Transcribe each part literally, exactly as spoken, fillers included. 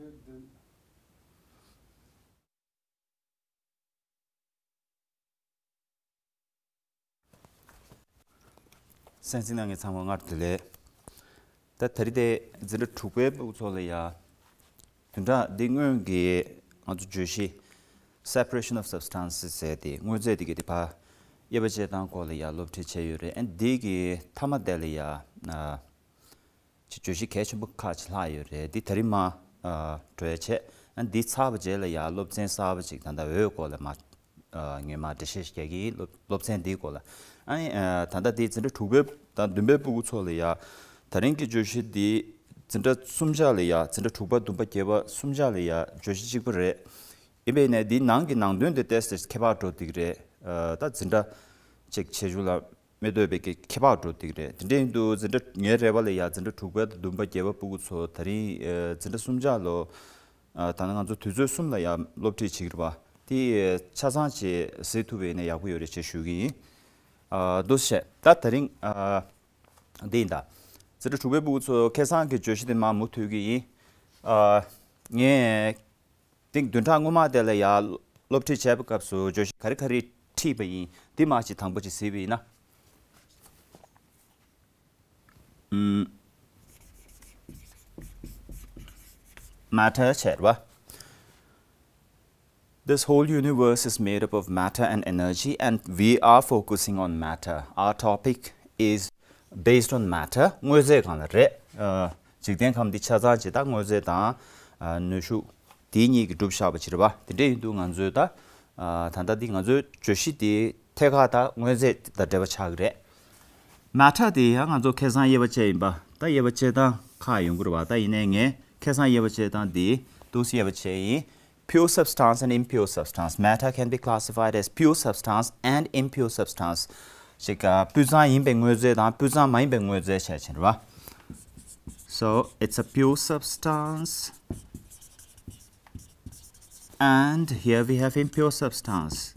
གསན་གཟིགས་གནང་མཁན་ཚང་མ་སྔར་དུ་ལེགས། ད་ད་རེས་དེ་འཛིན་གྲྭ་དྲུག་པའི་སྤུ་གུ་ཚོ་ལ་ཡ། བདུན་ཕྲག་འདི་སྔོན་གྱི་ང་ཚོ་བརྗོད་གཞི་separation of substances ཟེར་ཏེ་དངོས་རྫས་དེ་གའི་དེ་ཕར་དབྱེ་བ་དཔྱད་སྟངས་སྐོར་ལ་ཡ་སློབ་ཁྲིད་བྱས་ཡོད་རེད། ཨ་འདི་གི་མཐའ་མ་དེ་ལ་ཡ། ཨ། ཅིག་བརྗོད་གཞི་གལ་ཆེན་པོ་ཁག་ཅིག་ལྷག་ཡོད་རེད། འདི་ད་རིང་མ་ཨ་འགྲོ་ཡ་བྱས། ཨ་འདི་ཚར་བ་རྗེས་ལ་ཡ་སློབ་ཚན་གསར་པ་ཅིག་ད་ལྟ་འོས་སྐོར་ལ་མ་ཨ་ངས་མ་འགྲེལ་བཤད་བརྒྱབ་ཀྱི་ཡིན། སློབ་སློབ་ཚན་འདིའི་སྐོར་ལ། ཨ་ནི་ཨ་ད་ལྟ་འདི་འཛིན་གྲྭ་དྲུག་པའི་དང་བདུན་པའི་སྤུ་གུ་ཚོ་ལ་ཡ། ད་རིང་གི་བརྗོད་གཞི་འདི་འཛིན་གྲྭ་གསུམ་ཆ་ལ་ཡ། འཛིན་གྲྭ་དྲུག་པ་བདུན་པ་བརྒྱད་པ་གསུམ་ཆ་ལ་ཡ་བརྗོད་གཞི་གཅིག་པ་རེད། ཡིན་པས་ནས་འདིའི་ནང་གི་ནང་དོན་དེ་ཏོག་ཙམ་ཁྱད་པར་འགྲོ་འདུག་རེད། ཨ་ད་འཛིན་གྲྭ་ཅིག་བྱེད་རྒྱུ་ལ་མི་འདོད་པའི་གི་ཁྱད་པར་འགྲོ་འདུག་རེད། དེ་འདྲ་ཡིན་དུས་འཛིན་གྲྭ་ངའི་རེ་བ་ལ་ཡ་འཛིན་གྲྭ་དྲུག་པ་དང་བདུན་པ་བརྒྱད་པ་སྤུ་གུ་ཚོ་ད་རིང་ཨ་འཛིན་གྲྭ་གསུམ་ཆ་ལོ། ཨ་ད་ནི་ང་ཚོ་དུས་ཚོད་གསུམ་ལ་ཡ་སློབ་ཁྲིད་བྱེད་ཀྱི་རེད་པ། དེ་ཆ་ཚང་ཅིག་གཟིགས་ཐུབ་པ་ཡིན་ན་ཡག་པོ་ཡོད་རེད་ཅེས་ཞུ་གི་ཡིན། ཨ་འདུག་བྱས་ད་ད་རིང་ཨ་འདི་ཡིན་ད། འཛིན་གྲྭ་དྲུག་པའི་སྤུ་གུ་ཚོ་ཁ་སང་གི་བརྗོད་གཞི་དེ་མར་མུ་མཐུད་ཀྱི་ཡིན། ཨ་ངས་ཏིང་བདུན་ཕྲག་སྔོན་མ་དེ་ལ་ཡ་སློབ་ཁྲིད་བྱས་པའི་སྐབས་སུ་བརྗོད་གཞི་ག་རེ་ག་རེ་ཁྲིད་པ་ཡིན། འདི་མར་ཅིག་དང་པོ་ཅིག་གཟིགས་པ་ཡིན་ན། ཨུམ། Matter བྱས་རེད་པ། This whole universe is made up of matter and energy, and we are focusing on matter. Our topic is based on matter. དངོས་རྫས་སྒང་ལ་རེད། ཨ་འཇིག་རྟེན་ཁམས་འདི་ཆ་ཚང་ཅིག་ད་དངོས་རྫས་དང་ཨ་ནུས་ཤུགས་དེ་གཉིས་ཀྱིས་གྲུབ་བཞག་པ་ཅིག་རེད་པ། དེ་འདྲ་ཡིན་དུས་ང་ཚོས་ད་ཨ་ད་ལྟ་འདི་ང་ཚོའི་བརྗོད་གཞི་དེ་ཐད་ཀར་ད་དངོས་རྫས་དང་འབྲེལ་བ་ཆགས་ཀྱི་རེད། Matter དེ་ཡང་ང་ཚོ་ཁ་སང་དབྱེ་བ་དཔྱད་ཡིན་པ། ད་དབྱེ་བ་དཔྱད་སྟངས་ཁག་ཡོང་གི་རེད་པ། ད་ཡིན་ནའི་ངས་ཁ་སང་དབྱེ་བ་དཔྱད་སྟངས་འདི་འདུག་སེ་དབྱེ་བ་དཔྱད་ཡིན། Pure substance and impure substance. Matter can be classified as pure substance and impure substance. ཅིག་ཨ་སྤུས་གཙང་ཡིན་པའི་དངོས་རྫས་དང་སྤུས་གཙང་མ་ཡིན་པའི་དངོས་རྫས་བྱས་ཕྱིན་རེད་པ། So it's a pure substance, and here we have impure substance.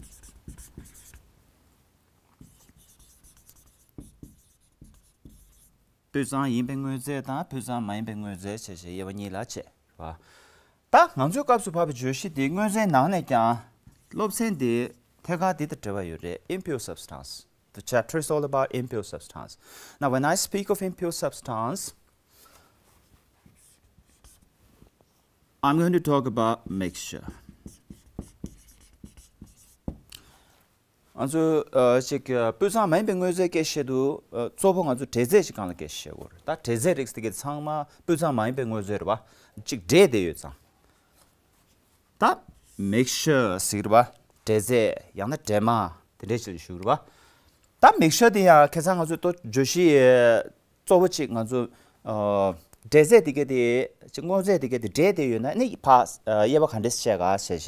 སྤུས་གཙང་ཡིན་པའི་དངོས་རྫས་དང་སྤུས་གཙང་མ་ཡིན་པའི་དངོས་རྫས་བྱས་བྱས་དབྱེ་བ་གཉིས་ལ་ཕྱེ་བ། ད་ང་ཚོའི་སྐབས་སུ་བབས་པའི་བརྗོད་གཞི་འདི་དངོས་རྫས་ནང་ནས་ཀྱང་སློབ་ཚན་འདི་ཐད་ཀར་འདི་དང་འབྲེལ་བ་ཡོད་རེད། Impure substance. The chapter is all about impure substance. Now, when I speak of impure substance, I'm going to talk about mixture. ང་ཚོས་ཨ་ཅིག་ཨ་སྤུས་གཙང་མ་ཡིན་པའི་དངོས་རྫས་སྐད་བཤད་དུས་ཨ་གཙོ་བོ་ང་ཚོ་འབྲས་རྫས་ཀྱི་སྒང་ལ་སྐད་བཤད་དགོས་རེད། ད་འབྲས་རྫས་རིགས་དེ་གའི་ཚང་མ་སྤུས་གཙང་མ་ཡིན་པའི་དངོས་རྫས་རེད་པ། ཅིག་འབྲས་དེ་ཡོད་ཙང་། ད་mixture ཟེར་གྱི་རེད་པ། འབྲས་རྫས་ཡང་ན་འབྲས་མ་དེ་འདྲས་ཅིག་ཞུ་གི་རེད་པ། ད་mixture དེ་ཡང་ཁ་སང་ང་ཚོས་ཏོ་བརྗོད་གཞི་གཙོ་བོ་གཅིག་ང་ཚོ་ཨ་འབྲས་རྫས་དེ་ག་དེ་ཅིག་དངོས་རྫས་དེ་ག་དེ་འབྲས་དེ་ཡོད་ན་ནི་ཕ་ཨ་དབྱེ་བ་ག་འདྲས་བྱས་ག་བྱས་བྱས་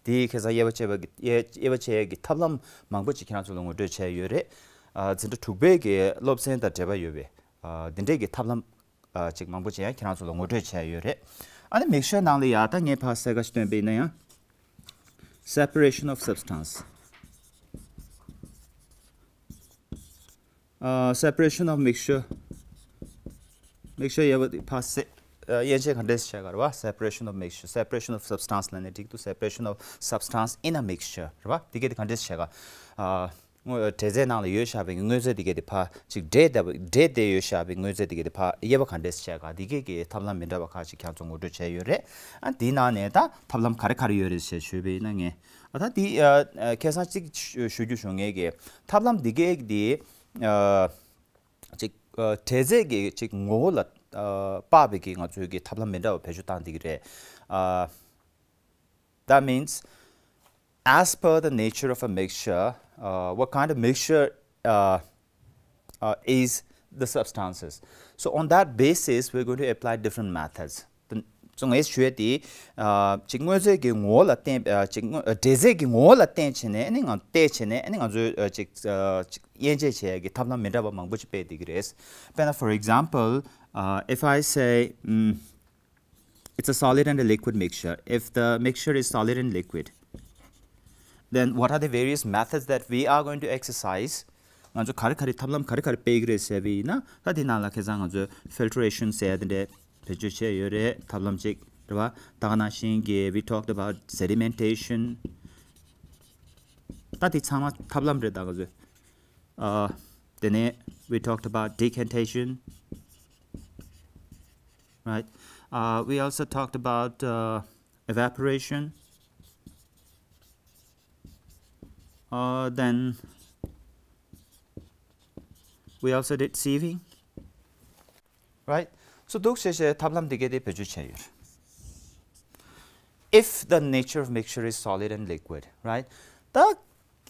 དེ་ཁ་སང་དབྱེ་བ་བྱས་པ་གི་དབྱེ་དབྱེ་བ་བྱས་ཡས་ཀྱི་ཐབས་ལམ་མང་པོ་ཅིག་ཁྱེད་རང་ཚོ་ལ་ངོ་སྤྲོད་བྱས་ཡོད་རེད། ཨ་འཛིན་གྲྭ་དྲུག་པའི་གི་སློབ་ཚན་དང་འབྲེལ་བ་ཡོད་པའི་ཨ་འདི་འདྲས་ཀྱི་ཐབས་ལམ་ཨ་ཅིག་མང་པོ་ཅིག་ཡང་ཁྱེད་རང་ཚོ་ལ་ངོ་སྤྲོད་བྱས་ཡོད་རེད། ཨ་ནི་mixture ནང་ལ་ཡ་ད་ངས་ཕར་གསལ་ཁ་ཞིག་སྟོན་པ་ཡིན་ན་ཡང་། Separation of substance. ཨ་separation of mixture. Mixture དབྱེ་བ་དེ་ཕར་སེ་ཨ་དབྱེ་འབྱེད་ག་འདྲས་བྱས་ག་རེད་པ། Separation of mixture, separation of substance ལབ་ནས་འགྲིག་འདུག Separation of substance in a mixture རེད་པ། དེ་ག་དེ་ག་འདྲས་བྱས་ག་ཨ་དངོས་འབྲས་རྫས་ནང་ལ་ཡོད་བཞག་པའི་དངོས་རྫས་དེ་ག་དེ་ཕར་ཅིག་འབྲས་དེ་འབྲས་དེ་ཡོད་བཞག་པའི་དངོས་རྫས་དེ་ག་དེ་ཕར་དབྱེ་བ་ག་འདྲས་བྱས་ག་དེ་ག་གི་ཐབས་ལམ་མི་འདྲ་བ་ཁག་ཅིག་ཁྱེད་ཚོ་ངོ་སྤྲོད་བྱས་ཡོད་རེད། ཨ་དེའི་ནང་ནས་ད་ཐབས་ལམ་ག་རེ་ག་རེ་ཡོད་རེད་ཞེས་ཞུས་པ་ཡིན་ན་ངས། ཨ་ད་འདི་ཨ་ཨ་ཁ་སང་གཅིག་ཞུ་ཞུ་རྒྱུ་བྱུང་ངེས་ཀྱི་ཐབས་ལམ་འདི་གས་འདི་ཨ་ཅིག་ཨ་འབྲས་རྫས་ཀྱི་ཅིག་ངོ་བོ་ལ་ཨ་དཔག་པའི་གི་ང་ཚོའི་གི་ཐབས་ལམ་མི་འདྲ་བ་བེད་སྤྱོད་བཏང་བསྡད་ཀྱི་རེད། ཨ་That means, as per the nature of a mixture, uh, what kind of mixture uh, uh, is the substances. So on that basis, we're going to apply different methods. ད་ང་ཚོ་ངས་ཞུ་ཡས་དེ་ཨ་ཅིག་དངོས་རྫས་ཀྱི་ངོ་བོ་ལ་བརྟེན་ཨ་ཅིག་དངོས་ཨ་འབྲས་རྫས་ཀྱི་ངོ་བོ་ལ་བརྟེན་བྱས་ནས་ཨ་ནི་ང་བལྟས་བྱས་ནས་ཨ་ནི་ང་ཚོས་ཨ་ཅིག་ཨ་ཅིག་དབྱེ་འབྱེད་བྱེད་ཡས་ཀྱི་ཐབས་ལམ་མི་འདྲ་བ་མང་པོ་ཅིག་སྤེལ་བསྡད་ཀྱི་རེད། དཔེར་ན་for example, uh, if I say, um, it's a solid and a liquid mixture. If the mixture is solid and liquid, then what are the various methods that we are going to exercise? ང་ཚོ་ག་རེ་ག་རེ་ཐབས་ལམ་ག་རེ་ག་རེ་སྤེལ་གྱི་རེད་ཟེར་བ་ཡིན་ན། ད་དེ་ནང་ལ་ཁ་སང་ང་ཚོས་filtration ཟེར་ཡ་དེ་འདྲས་བེད་སྤྱོད་བྱས་ཡོད་རེད། ཐབས་ལམ་གཅིག་རེད་བ། ད་ག་ནང་བཞིན་གྱི་we talked about sedimentation. ད་དེ་ཚང་མ་ཐབས་ལམ་རེད་ད་ག་ཚོད། ཨ། དེ་ནས་we talked about decantation, right? Uh, we also talked about uh, evaporation. Uh, then we also did sieving, right? So འདུག་བྱས་བྱས་ཐབས་ལམ་འདི་གས་དེ་བེད་སྤྱོད་བྱས་ཡོད། If the nature of mixture is solid and liquid, right? ད་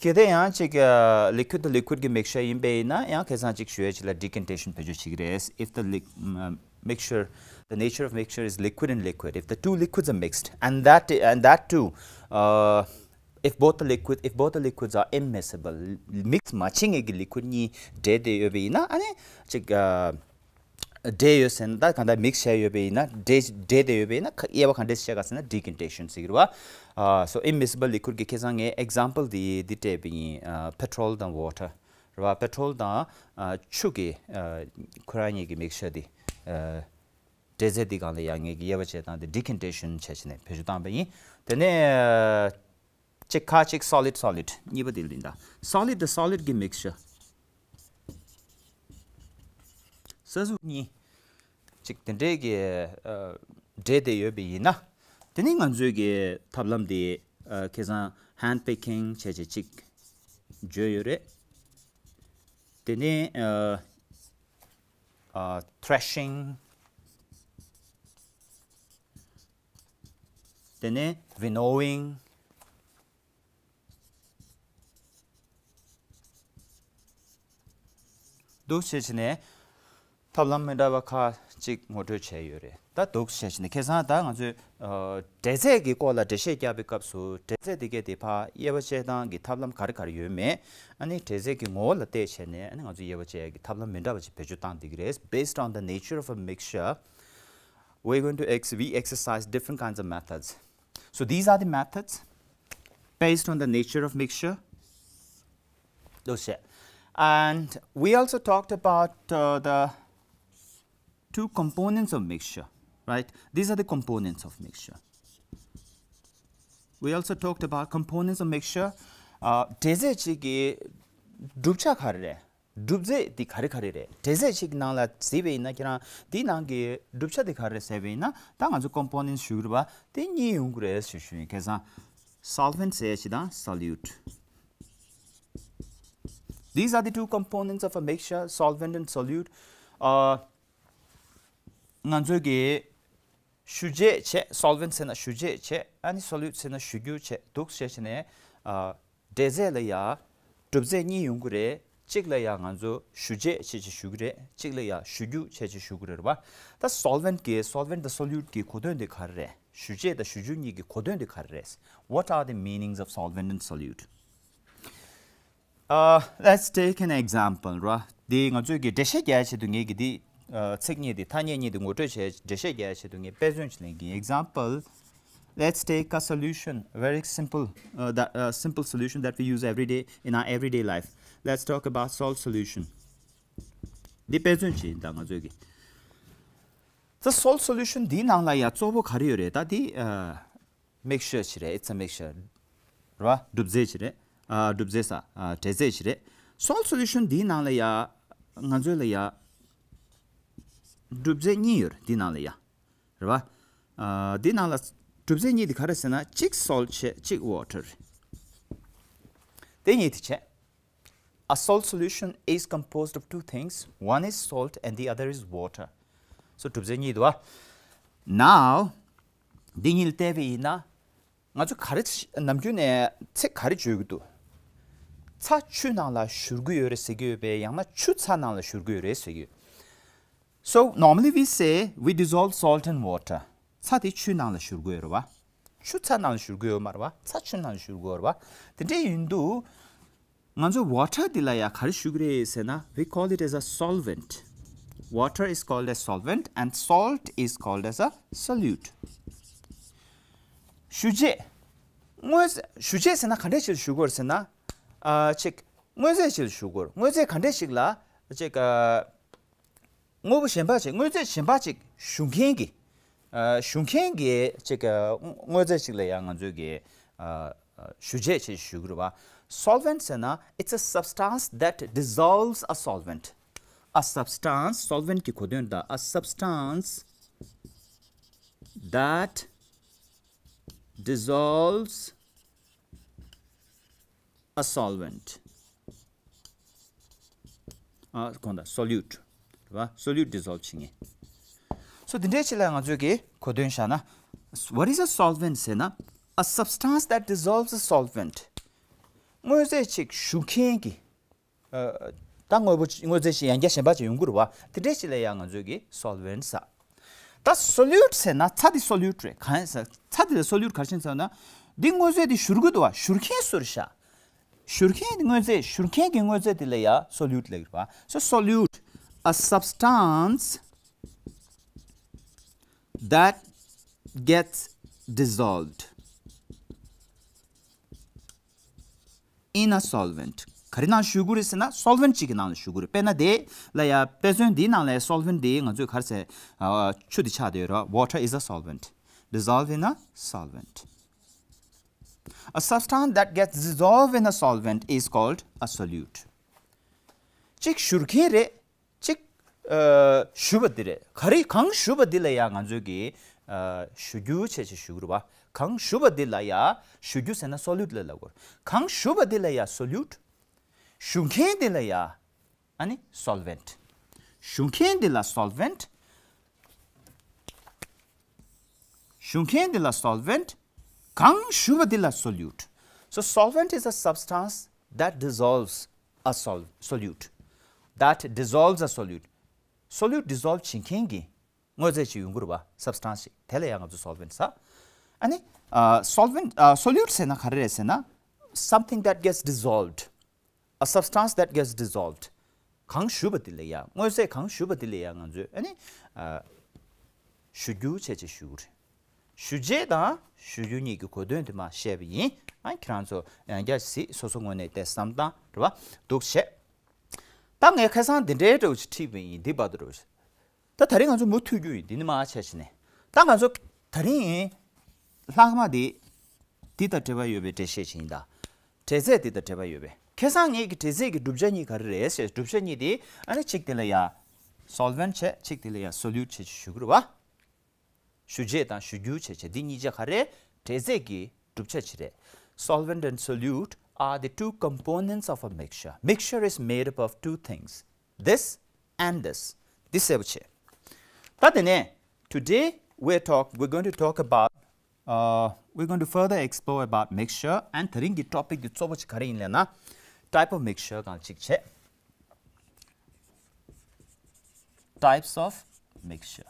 གལ་ཏེ་ཡང་ཅིག་liquid དང་liquid གི་mixture ཡིན་པས་ཡིན་ན་ཡང་ཁ་སང་ཅིག་ཞུ་ཡས་ཅིག་ལ་decantation བེད་སྤྱོད་བྱེད་ཀྱི་རེད། If the li- um, mixture, the nature of mixture is liquid in liquid, if the two liquids are mixed, and that and that too, uh, if both the liquid if both the liquids are immiscible, mix མ་བྱེད་མཁན་གྱི་liquid གཉིས་འདྲེས་བསྡད་ཡོད་པ་ཡིན་ན། ཨ་ནི་ཅིག་ཨ། འདྲེས་ཡོད་ཟེར་ན་ད་གང་ལྟར་mix བྱས་ཡོད་པ་ཡིན་ན། འདྲེས་འདྲེས་བསྡད་ཡོད་པ་ཡིན་ན་ཁ་དབྱེ་བ་ག་འདྲས་བྱེད་ག་ཟེར་ན་decantation ཟེར་གྱི་རེད་བ། ཨ། so immiscible liquid གི་ཁ་སང་ངས་example དེ་འདི་སྤྲད་པ་ཡིན། ཨ། petrol དང་water རེད་བ། petrol དང་ཨ། ཆུ་གི་ཨ། ཁོ་རང་གཉིས་ཀྱི་mixture དེ་ཨ། འདྲེས་རྫས་འདི་སྒང་ལ་ཡང་ངེད་ཀྱིས་དབྱེ་བ་དཔྱད་སྟངས་དེ་decantation བྱས་བྱས་ནས་བེད་སྤྱོད་བཏང་པ་ཡིན། དེ་ནས་གཅིག་ཁ་གཅིག་solid solid གཉིས་པ་དེ་ལ་ཡིན་ད། solid དང་solid གི་mixture ས་གཟུགས་གཉིས་གཅིག་དེ་འདྲས་ཀྱི་ཨ། འདྲེས་བསྡད་ཡོད་པ་ཡིན་ན། དེ་ནི་ང་ཚོའི་གི་ཐབས་ལམ་དེ་ཨ། ཁ་སང་hand picking བྱས་བྱས་གཅིག་བརྗོད་ཡོད་རེད། དེ་ནས་ཨ། threshing དེ་ནས་winnowing འདུག་བྱས་བྱས་ནས་ཐབས་ལམ་མི་འདྲ་བ་ཁག་ཅིག་ངོ་སྤྲོད་བྱས་ཡོད་རེད། ད་འདུག་བྱས་བྱས་ནས་ཁ་སང་ད་ང་ཚོས་ཨ། འདྲེས་རྫས་ཀྱི་སྐོར་ལ་འགྲེལ་བཤད་བརྒྱབ་པའི་སྐབས་སུ་འདྲེས་རྫས་དེ་གས་དེ་ཕར་དབྱེ་བ་དཔྱད་སྟངས་ཀྱི་ཐབས་ལམ་ག་རེ་ག་རེ་ཡོད་མེད། ཨ་ནི་འདྲེས་རྫས་ཀྱི་ངོ་བོ་ལ་བལྟས་བྱས་ནས་ཨ་ནི་ང་ཚོས་དབྱེ་བ་དཔྱད་ཡག་གི་ཐབས་ལམ་མི་འདྲ་བ་ཅིག་བེད་སྤྱོད་བཏང་བསྡད་ཀྱི་རེད། Based on the nature of a mixture, we're going to ex- we exercise different kinds of methods. So these are the methods based on the nature of mixture. Those, yeah. And we also talked about uh, the two components of mixture, right? These are the components of mixture. We also talked about components of mixture. Uh, འདྲེས་རྫས་གཅིག་གི་གྲུབ་ཆ་ག་རེ་རེད། གྲུབ་རྫས་འདི་ག་རེ་ག་རེ་རེད། འདྲེས་རྫས་གཅིག་གི་ནང་ལ་གཟིགས་པ་ཡིན་ན་ཁྱེད་རང་འདིའི་ནང་གི་གྲུབ་ཆ་འདི་ག་རེ་རེད་ཟེར་བ་ཡིན་ན། ད་ང་ཚོ་components ཞུ་གི་རེད་པ། དེ་གཉིས་ཡོང་གི་རེད་ཞུ་ཞུ་ཡིན། ཁ་སང་solvent ཟེར་ཡ་ཅིག་དང་solute. These are the two components of a mixture, solvent and solute. Uh, ང་ཚོས་ཀྱི་ཞུ་རྗེས་བྱས། solvent ཟེར་ན་ཞུ་རྗེས་བྱས། ཨ་ནི་solute ཟེར་ན་ཞུ་རྒྱུ་བྱས། འདུག་བྱས་བྱས་ནས་ཨ། འདྲེས་རྫས་ལ་ཡ་གྲུབ་རྫས་གཉིས་ཡོང་གི་རེད། གཅིག་ལ་ཡ་ང་ཚོ་ཞུ་རྗེས་བྱས་བྱས་ཞུ་གི་རེད། གཅིག་ལ་ཡ་ཞུ་རྒྱུ་བྱས་བྱས་ཞུ་གི་རེད་པ། ད་solvent གི་solvent དང་solute གི་གོ་དོན་དེ་ག་རེ་རེད། ཞུ་རྗེས་དང་ཞུ་རྒྱུ་གཉིས་ཀྱི་གོ་དོན་དེ་ག་རེ་རེད། What are the meanings of solvent and solute? Uh, let's take an example, right? འདི་ང་ཚོས་ཀྱི་འགྲེལ་བཤད་རྒྱག་ཆེད་དུ་ངས་ཀྱི་འདི་ཚིག་གཉིས་འདི་ཐ་སྙད་གཉིས་འདི་ངོ་སྤྲོད་བྱས། འགྲེལ་བཤད་རྒྱག་ཆེད་དུ་ངས་དཔེ་མཚོན་ཞིག་ལེན་གྱི། Example, let's take a solution, a very simple, uh, that, uh, simple solution that we use every day in our everyday life. Let's talk about salt solution. འདི་དཔེ་མཚོན་ཞིག་ཡིན་ད་ང་ཚོས་ཀྱི། ད་salt solution འདིའི་ནང་ལ་ཡ་གཙོ་བོ་ག་རེ་ཡོད་རེད། ད་འདི་ཨ། mixture ཅིག་རེད། It's a mixture. རེད་བ། གྲུབ་རྫས་ཅིག་རེད། ཨ། གྲུབ་རྫས་ས། ཨ། འདྲེས་རྫས་ཅིག་རེད། Salt solution འདིའི་ནང་ལ་ཡ་ང་ཚོའི་ལ་ཡ་གྲུབ་རྫས་གཉིས་ཡོད་རེད། འདིའི་ནང་ལ་ཡ། རེད་བ། ཨ། འདིའི་ནང་ལ་གྲུབ་རྫས་གཉིས་དེ་ག་རེ་ཟེར་ན། གཅིག་salt བྱས། གཅིག་water རེད། དེ་གཉིས་དེ་བྱས། A salt solution is composed of two things. One is salt and the other is water. So གྲུབ་རྫས་གཉིས་འདུག་བ། Now འདི་གཉིས་ལ་བལྟས་པ་ཡིན་ན། ང་ཚོ་ག་རེ་ནམ་རྒྱུན་ནས་ཚིག་ག་རེ་བརྗོད་ཀྱི་འདུག་ཚྭ་ཆུ་ནང་ལ་བཞུར་གྱི་ཡོད་རེད་ཟེར་གྱི་ཡོད་པས། ཡང་ན་ཆུ་ཚྭ་ནང་ལ་བཞུར་གྱི་ཡོད་རེད་ཟེར་གྱི་ཡོད། So normally we say we dissolve salt in water. ཚྭ་དེ་ཆུ་ནང་ལ་བཞུར་གྱི་ཡོད་རེད་བ། ཆུ་ཚྭ་ནང་ལ་བཞུར་གྱི་ཡོད་མ་རེད་བ། ཚྭ་ཆུ་ནང་ལ་བཞུར་གྱི་ཡོད་རེད་བ། དེ་འདྲ་ཡིན་དུས། ང་ཚོ་water འདི་ལ་ཡ་ག་རེ་ཞུ་གི་རེད་ཟེར་ན། We call it as a solvent. Water is called as solvent and salt is called as a solute. ཞུ་རྗེས། དངོས་ཞུ་རྗེས་ཟེར་ན་ག་འདྲས་ཞིག་ཞུ་དགོས་རེད་ཟེར་ན། ཨ། ཅིག་དངོས་རྫས་ཞིག་ཞུ་དགོས་རེད། དངོས་རྫས་ག་འདྲས་ཞིག་ལ་ཅིག་ཨ། དངོས་པོ་གཞན་པ་ཅིག་དངོས་རྫས་གཞན་པ་ཅིག་ཞུ་མཁན་གྱི་ ཨ་ཞུ་མཁན་གྱི་ཅིག་ཨ་དངོས་རྫས་ཅིག་ལ་ཡང་ང་ཚོས་ཀྱི་ཨ་ཞུ་རྗེས་ཅེས་ཞུ་གི་རེད་བ། Solvent ཟེར་ན it's a substance that dissolves a solvent. A substance, solvent གྱི་གོ་དོན་དང་a substance that dissolves a solvent. ཨ་གོང་དང་solute རེད་བ། Solute dissolve བྱེད་མཁན། So དེ་འདྲའི་ཆེད་ལ་ང་ཚོས་ཀྱི་གོ་དོན་བཞག་ན། What is a solvent ཟེར་ན། A substance that dissolves a solvent. དངོས་རྫས་ཅིག་ཞུ་མཁན་གྱི། ཨ་ད་དངོས་པོ་དངོས་རྫས་ཤིག་ཡང་བསྐྱར་གཞན་པ་ཅིག་ཡོང་གི་རེད་བ། དེ་འདྲའི་ཆེད་ལ་ཡང་ང་ཚོས་ཀྱི་solvent ཟེར། ད་solute ཟེར་ན་ཚྭ་དེ་solute རེད། གང་ཡིན་ཟེར་ཚྭ་དེ་ལ་solute ག་རེ་བྱེད་ཟེར་ན། འདི་དངོས་རྫས་དེ་བཞུར་གི་འདུག་བ། བཞུར་མཁན་སུ་རེད་ཤག་བཞུར་མཁན་དེ་དངོས་རྫས་བཞུར་མཁན་གྱི་དངོས་རྫས་དེ་ལ་ཡ་solute ལབ་ཀྱི་རེད་བ། So solute, a substance that gets dissolved in a solvent. ག་རེ་ནང་བཞུར་གྱི་རེད་ཟེར་ན་solvent གཅིག་གི་ནང་ལ་བཞུར་གྱི་རེད། དཔེར་ན་དེ་ལ་ཡ་དཔེ་མཚོན་འདིའི་ནང་ལ་solvent འདི་ང་ཚོས་ག་རེ་ཟེར། ཨ་ཆུ་དེ་ཆགས་བསྡད་ཡོད་རེད། Water is a solvent. Dissolve in a solvent. A substance that gets dissolved in a solvent is called a solute. གཅིག་བཞུར་མཁན་རེད། གཅིག་ཨ་བཞུ་བ་འདི་རེད། ག་རེ་གང་བཞུ་བ་འདི་ལ་ཡང་ང་ཚོས་ཀྱི་ཨ་བཞུ་རྒྱུ་བྱས་བྱས་བཞུ་གི་རེད་བ། གང་བཞུ་བ་འདི་ལ་ཡ་བཞུ་རྒྱུ་ཟེར་ན་solute ལ་ལབ་དགོས། གང་བཞུ་བ་འདི་ལ་ཡ་solute། བཞུ་མཁན་འདི་ལ་ཡ་ཨ་ནི་solvent. བཞུ་མཁན་འདི་ལ་solvent. བཞུ་མཁན་འདི་ལ་solvent. གང་བཞུ་བ་འདི་ལ་solute. So solvent is a substance that dissolves a sol- solute. That dissolves a solute. Solute dissolve བྱེད་མཁན་གྱི་དངོས་རྫས་ཅིག་ཡོང་གི་རེད་བ། Substance ཅིག་དེ་ལ་ཡང་ང་ཚོ་solvent ཟེར། ཨ་ནི་ཨ་solvent ཨ་solute ཟེར་ན་ག་རེ་རེད་ཟེར་ན། Something that gets dissolved. A substance that gets dissolved. གང་བཞུ་བ་དེ་ལ་ཡང་དངོས་རྫས་གང་བཞུ་བ་དེ་ལ་ཡང་ང་ཚོས་ཨ་ནི་ཨ་བཞུ་རྒྱུ་བྱས་བྱས་བཞུ་གི་རེད། བཞུ་བྱེད་དང་བཞུ་རྒྱུ་གཉིས་ཀྱི་གོ་དོན་དེ་མར་བཤད་པ་ཡིན། ཨ་ཁྱེད་རང་ཚོ་ཡང་བསྐྱར་གཟིགས། སོ་སོ་ངོས་ནས་དེ་བསམ་སྟངས་རེད་བ། འདུག་བྱས། ད་ངས་ཁ་སང་འདི་འདྲའི་འདྲ་བོ་ཞིག་ཁྲིད་པ་ཡིན། འདི་བར་དུ་འདྲ་བོ་ཞིག་ད་ད་རེས་ང་ཚོ་མུ་མཐུད་རྒྱུ་ཡིན། འདི་ནས་མར་བྱས་བྱས་ནས། ད་ང་ཚོ་ད་རིང་ལྷག་མ་འདི་འདི་དང་འབྲེལ་བ་ཡོད་པའི་འགྲེལ་བཤད་ཅིག་ཡིན་ད། འབྲས་རྫས་འདི་དང་འབྲེལ་བ་ཡོད་པའི། ཁ་སང་ངས་ཀྱི་འབྲས་རྫས་ཀྱི་གྲུབ་ཆ་གཉིས་ག་རེ་རེད་ཟེར། གྲུབ་ཆ་གཉིས་དེ་ཨ་ནི་གཅིག་དེ་ལ་ཡ་solvent བྱས། གཅིག་དེ་ལ་ཡ་solute བྱས་ཞུ་གི་རེད་བ། བཞུ་བྱེད་དང་བཞུ་རྒྱུ་བྱས་བྱས་འདི་གཉིས་ཆ་ག་རེ། འབྲས་རྫས་ཀྱི་གྲུབ་ཆ་ཅིག་རེད། Solvent and solute are the two components of a mixture. Mixture is made up of two things. This and this. འདི་གསལ་པོ་བྱས། ད་དེ་ནས་today we're talk we're going to talk about uh, we're going to further explore about mixture and དེ་རིང་གི་topic འདི་གཙོ་བོ་ཅིག་ག་རེ་ཡིན་ལབ་ན། Type of mixture གང་ཅིག་བྱས། Types of mixture.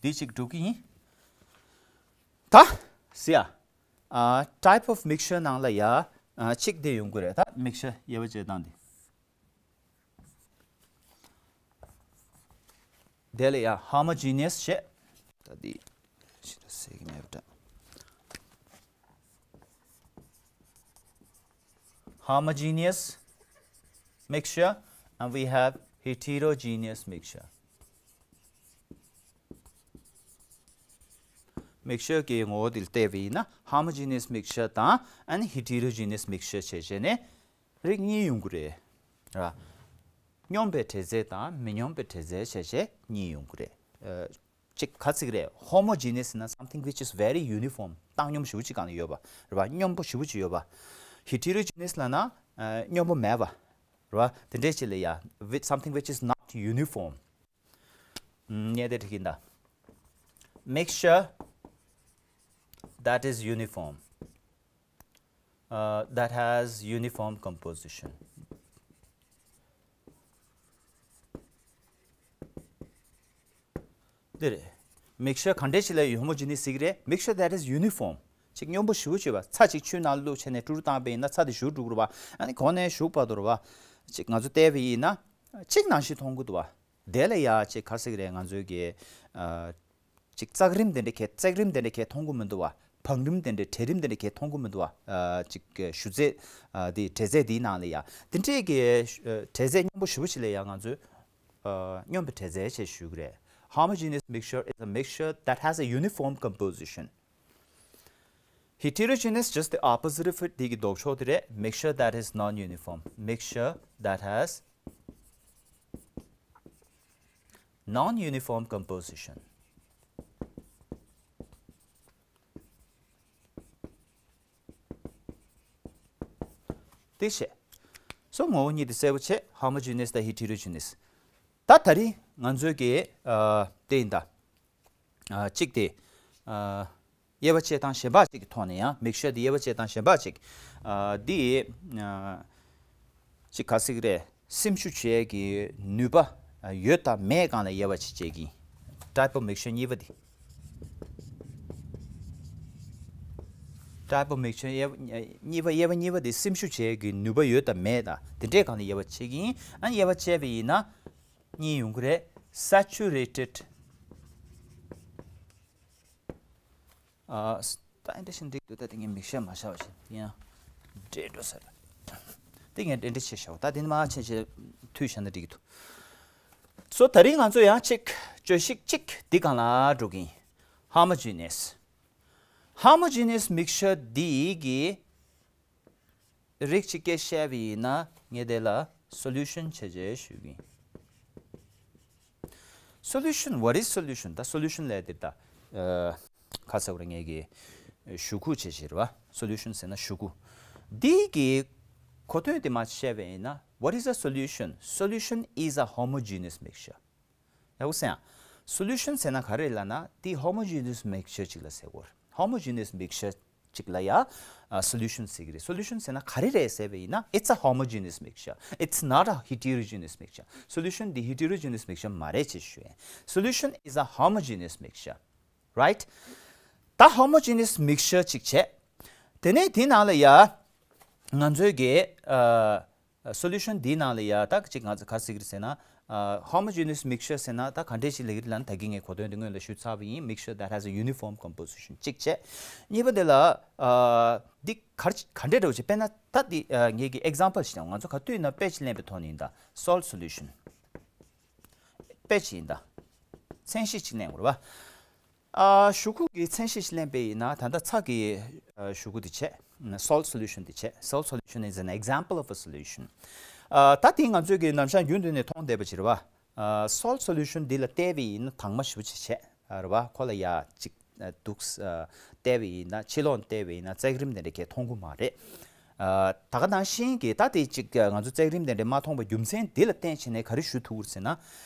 འདི་ཅིག་སྒྲུབ་ཀྱི་ཡིན། ད་ཟེར་ཡ། ཨ་type of mixture ནང་ལ་ཡ་ཨ་གཅིག་དེ་ཡོང་གི་རེད། ད་mixture དབྱེ་བ་བྱེད་སྟངས་དེ། དེ་ལ་ཡ་homogeneous བྱས། ད་འདི་ཞིག་ད་ཟེར་གྱི་མེད་པ་འདྲ། Homogeneous mixture and we have heterogeneous mixture. Mixture གྱི་ངོ་བོ་དེ་ལ་བལྟས་པ་ཡིན་ན་homogeneous mixture དང་ཨ་ནི་heterogeneous mixture བྱས་བྱས་ནས་རིགས་གཉིས་ཡོང་གི་རེད། ར། སྙོམས་པའི་འབྲས་རྫས་དང་མི་སྙོམས་པའི་འབྲས་རྫས་བྱས་བྱས་གཉིས་ཡོང་གི་རེད། ཨ། གཅིག་ག་ཚིག་རེད། Homogeneous ན་something which is very uniform. བཏང་སྙོམས་ཞེ་པོ་ཅིག་གང་ཡོད་པ་རེད་བ། སྙོམས་པོ་ཞེ་པོ་ཅིག་ཡོད་པ། Heterogeneous ལབ་ན་ཨ་སྙོམས་པོ་མེད་པ་རེད་བ། དེ་འདྲས་ཅིག་ལ་ཡ་with something which is not uniform. ངས་དེ་འགྲིག་གི་ཡིན་ད། Mixture that is uniform. Uh, that has uniform composition. འདི་རེད། Mixture ག་འདྲས་ཞིག་ལ་homogeneous ཟེར་གྱི་རེད། Mixture that is uniform. ཅིག་སྙོམས་པོ་ཞེ་པོ་ཅིག་ཡོད་པ། ཚྭ་ཅིག་ཆུའི་ནང་བླུགས་བྱས་ནས་དཀྲུག་བཏང་པ་ཡིན་ན་ཚྭ་དེ་བཞུར་འགྲོ་གི་རེད་པ། ཨ་ནི་གོང་ནས་གཞུག་བར་དུ་རེད་པ། ཅིག་ང་ཚོ་བལྟས་པ་ཡིན་ན་ཅིག་ནང་བཞིན་མཐོང་གི་འདུག་པ། དེ་ལ་ཡ་ཅིག་ག་རེ་ཟེར་གྱི་རེད། ང་ཚོའི་གི་ཨ་ཅིག་བཙག་རིམ་དེ་འདྲ་གས་བཙག་རིམ་དེ་འདྲ་གས་མཐོང་གི་མི་འདུག་པ། བང་རིམ་དེ་འདྲ་གྲལ་རིམ་དེ་འདྲ་གས་མཐོང་གི་མི་འདུག་པ། ཨ་ཅིག་གི་ཞུ་རྫས་ཨ་དེ་འབྲས་རྫས་དེའི་ནང་ལ་ཡ་དེ་འདྲས་གི་ཨ་འབྲས་རྫས་སྙོམས་པོ་ཞེ་པོ་ཅིག་ལ་ཡ་ང་ཚོས་ ཨ་སྙོམས་པའི་འབྲས་རྩལ་ཞེས་ཞུ་གི་རེད། Homogeneous mixture is a mixture that has a uniform composition. Heterogeneous, just the opposite of it. དེ་གི་ལྡོག་ཕྱོགས་དེ་རེད། Mixture that is non-uniform. Mixture that has non-uniform composition. དེ་བྱས། སོ་ངོ་བོ་གཉིས་དེ་གསལ་པོ་བྱས། Homogeneous དང་Heterogeneous། ད་ད་རིང་ང་ཚོའི་གི་ཨ་དེ་ཡིན་ད། ཨ་གཅིག་དེ་ཨ་དབྱེ་བ་དཔྱད་སྟངས་གཞན་པ་གཅིག་གི་ཐོག་ནས་ཡང་mixture དེ་དབྱེ་བ་དཔྱད་སྟངས་གཞན་པ་གཅིག་ཨ་དེ་ཨ་གཅིག་ག་ཟེར་གི་རེད། སེམས་ཤུགས་བྱེད་ཀྱི་ནུས་པ་ཡོད་དང་མེད་སྒང་ལ་དབྱེ་བ་ཕྱེ་བྱེད་ཀྱི། Type of mixture གཉིས་པ་དེ། Type of mixture གཉིས་པ། དབྱེ་བ་གཉིས་པ་དེ་སེམས་ཤུགས་བྱེད་ཀྱི་ནུས་པ་ཡོད་དང་མེད་དང་དེ་འདྲའི་སྒང་ལ་དབྱེ་བ་ཕྱེ་གི་ཡིན། ཨ་ནི་དབྱེ་བ་ཕྱེ་བ་ཡིན་ན། གཉིས་ཡོང་གི་རེད། Saturated ཨ་ད་ཨེ་འདྲ་ཞིག་འགྲིག་འདུག་ད་དེ་ངས་མིག་ཤེལ་མ་བཞག་པ་བཞིན་ཡང་འདྲེས་འགྲོ་ས་རེད། དེ་ངས་འདྲེ་འདྲེ་བྱས་བཞག་ད་དེ་ནི་མ་ཆེ་ཆེ་མཐུད་བཞག་ན་འགྲིག་གི་འདུག་སོ་ད་རིང་ང་ཚོ་ཡང་གཅིག་བརྗོད་གཞི་གཅིག་འདི་སྒང་ལ་འགྲོ་གི་ཡིན། Homogeneous. Homogeneous mixture འདི་གི་རིགས་གཅིག་སྐད་བཤད་པ་ཡིན་ན་ངས་དེ་ལ་solution བྱས་བྱས་ཞུ་གི་ཡིན། Solution, what is solution? ད་solution ལས་དེ་ད་ཨ་ཁ་ཚ་བར་ངས་ཀྱི་ཞུ་ཁུ་བྱས་བྱས་རེད་བ། Solution ཟེར་ན་ཞུ་ཁུ། འདི་གི་གོ་དོན་དེ་མ་བཤད་པ་ཡིན་ན། What is a solution? Solution is a homogeneous mixture. ཡག་པོ་གསན་ཨ། Solution ཟེར་ན་ག་རེ་ལབ་ན་དེ་homogeneous mixture ཅིག་ལ་ཟེར་གོ། Homogeneous mixture ཅིག་ལ་ཡ་ཨ་solution ཟེར་གི་རེད། Solution ཟེར་ན་ག་རེ་རེད་ཟེར་བ་ཡིན་ན། It's a homogeneous mixture. It's not a heterogeneous mixture. Solution འདི་heterogeneous mixture མ་རེད་ཅེས་ཞུ་ཡིན། Solution is a homogeneous mixture. Right? ད་homogeneous mixture ཅིག་བྱས། དེ་ནས་དེ་ནང་ལ་ཡ་ང་ཚོའི་གི་ཨ་solution འདིའི་ནང་ལ་ཡ་ད་ཅིག་ང་ཚོ་ག་རེ་ཟེར་གི་རེད་ཟེར་ན། ཨ་homogeneous mixture ཟེར་ན་ད་ག་འདྲས་ཞིག་ལབ་ཀྱི་རེད་ལབ་ན། ད་གིན་ངས་གོ་དོན་དེ་སྔོན་ལ་ཞུས་ཚར་བ་ཡིན། Mixture that has a uniform composition གཅིག་བྱས། གཉིས་པ་དེ་ལ་ཨ་འདི་ག་རེ་ག་འདྲས་འདྲ་བོ་ཅིག་དཔེར་ན་ད་འདི་ཨ་ངས་ཀྱི་example ཞིག་དང་། ང་ཚོ་ག་དུས་ཡིན་ན་དཔེ་ཅིག་ལེན་པའི་ཐོག་ནས་ཡིན་ད། Salt solution དཔེ་ཅིག་ཡིན་ད། མཚན་གཞི་ཅིག་ལེན་དགོས་རེད་བ། ཨ་ཞུ་ཁུ་གི་མཚན་གཞི་ཞིག་ལེན་པ་ཡིན་ན། ད་ལྟ་ཚྭ་གི་ཨ་ཞུ་ཁུ་དེ་བྱས། Salt solution དེ་བྱས། Salt solution is an example of a solution. ཨ་ད་དེ་ང་ཚོས་ཀྱི་ནམ་ཞག་རྒྱུན་དུ་ནས་མཐོང་བསྡད་པ་ཅིག་རེད་བ། ཨ་salt solution འདི་ལ་བལྟས་པ་ཡིན་ན་དྭངས་མ་ཞེ་པོ་ཅིག་བྱས་རེད་བ། ཁོ་ལ་ཡ་ཅིག་ཨ་འདུག་ཨ་བལྟས་པ་ཡིན་ན། ཕྱི་ལོགས་བལྟས་པ་ཡིན་ན་བརྩེགས་རིམ་དེ་འདྲ་གས་མཐོང་གི་མ་རེད། ཨ་ད་ག་ནང་བཞིན་གྱི་ད་དེ་ཅིག་ང་ཚོ་བརྩེགས་རིམ་དེ་འདྲ་མ་མཐོང་པའི་རྒྱུ་མཚན་འདི་ལ་བརྟེན་བྱས་ནས་ག་རེ་ཞུ་ཐུབ་ཀྱི་རེད་ཟེར་ན།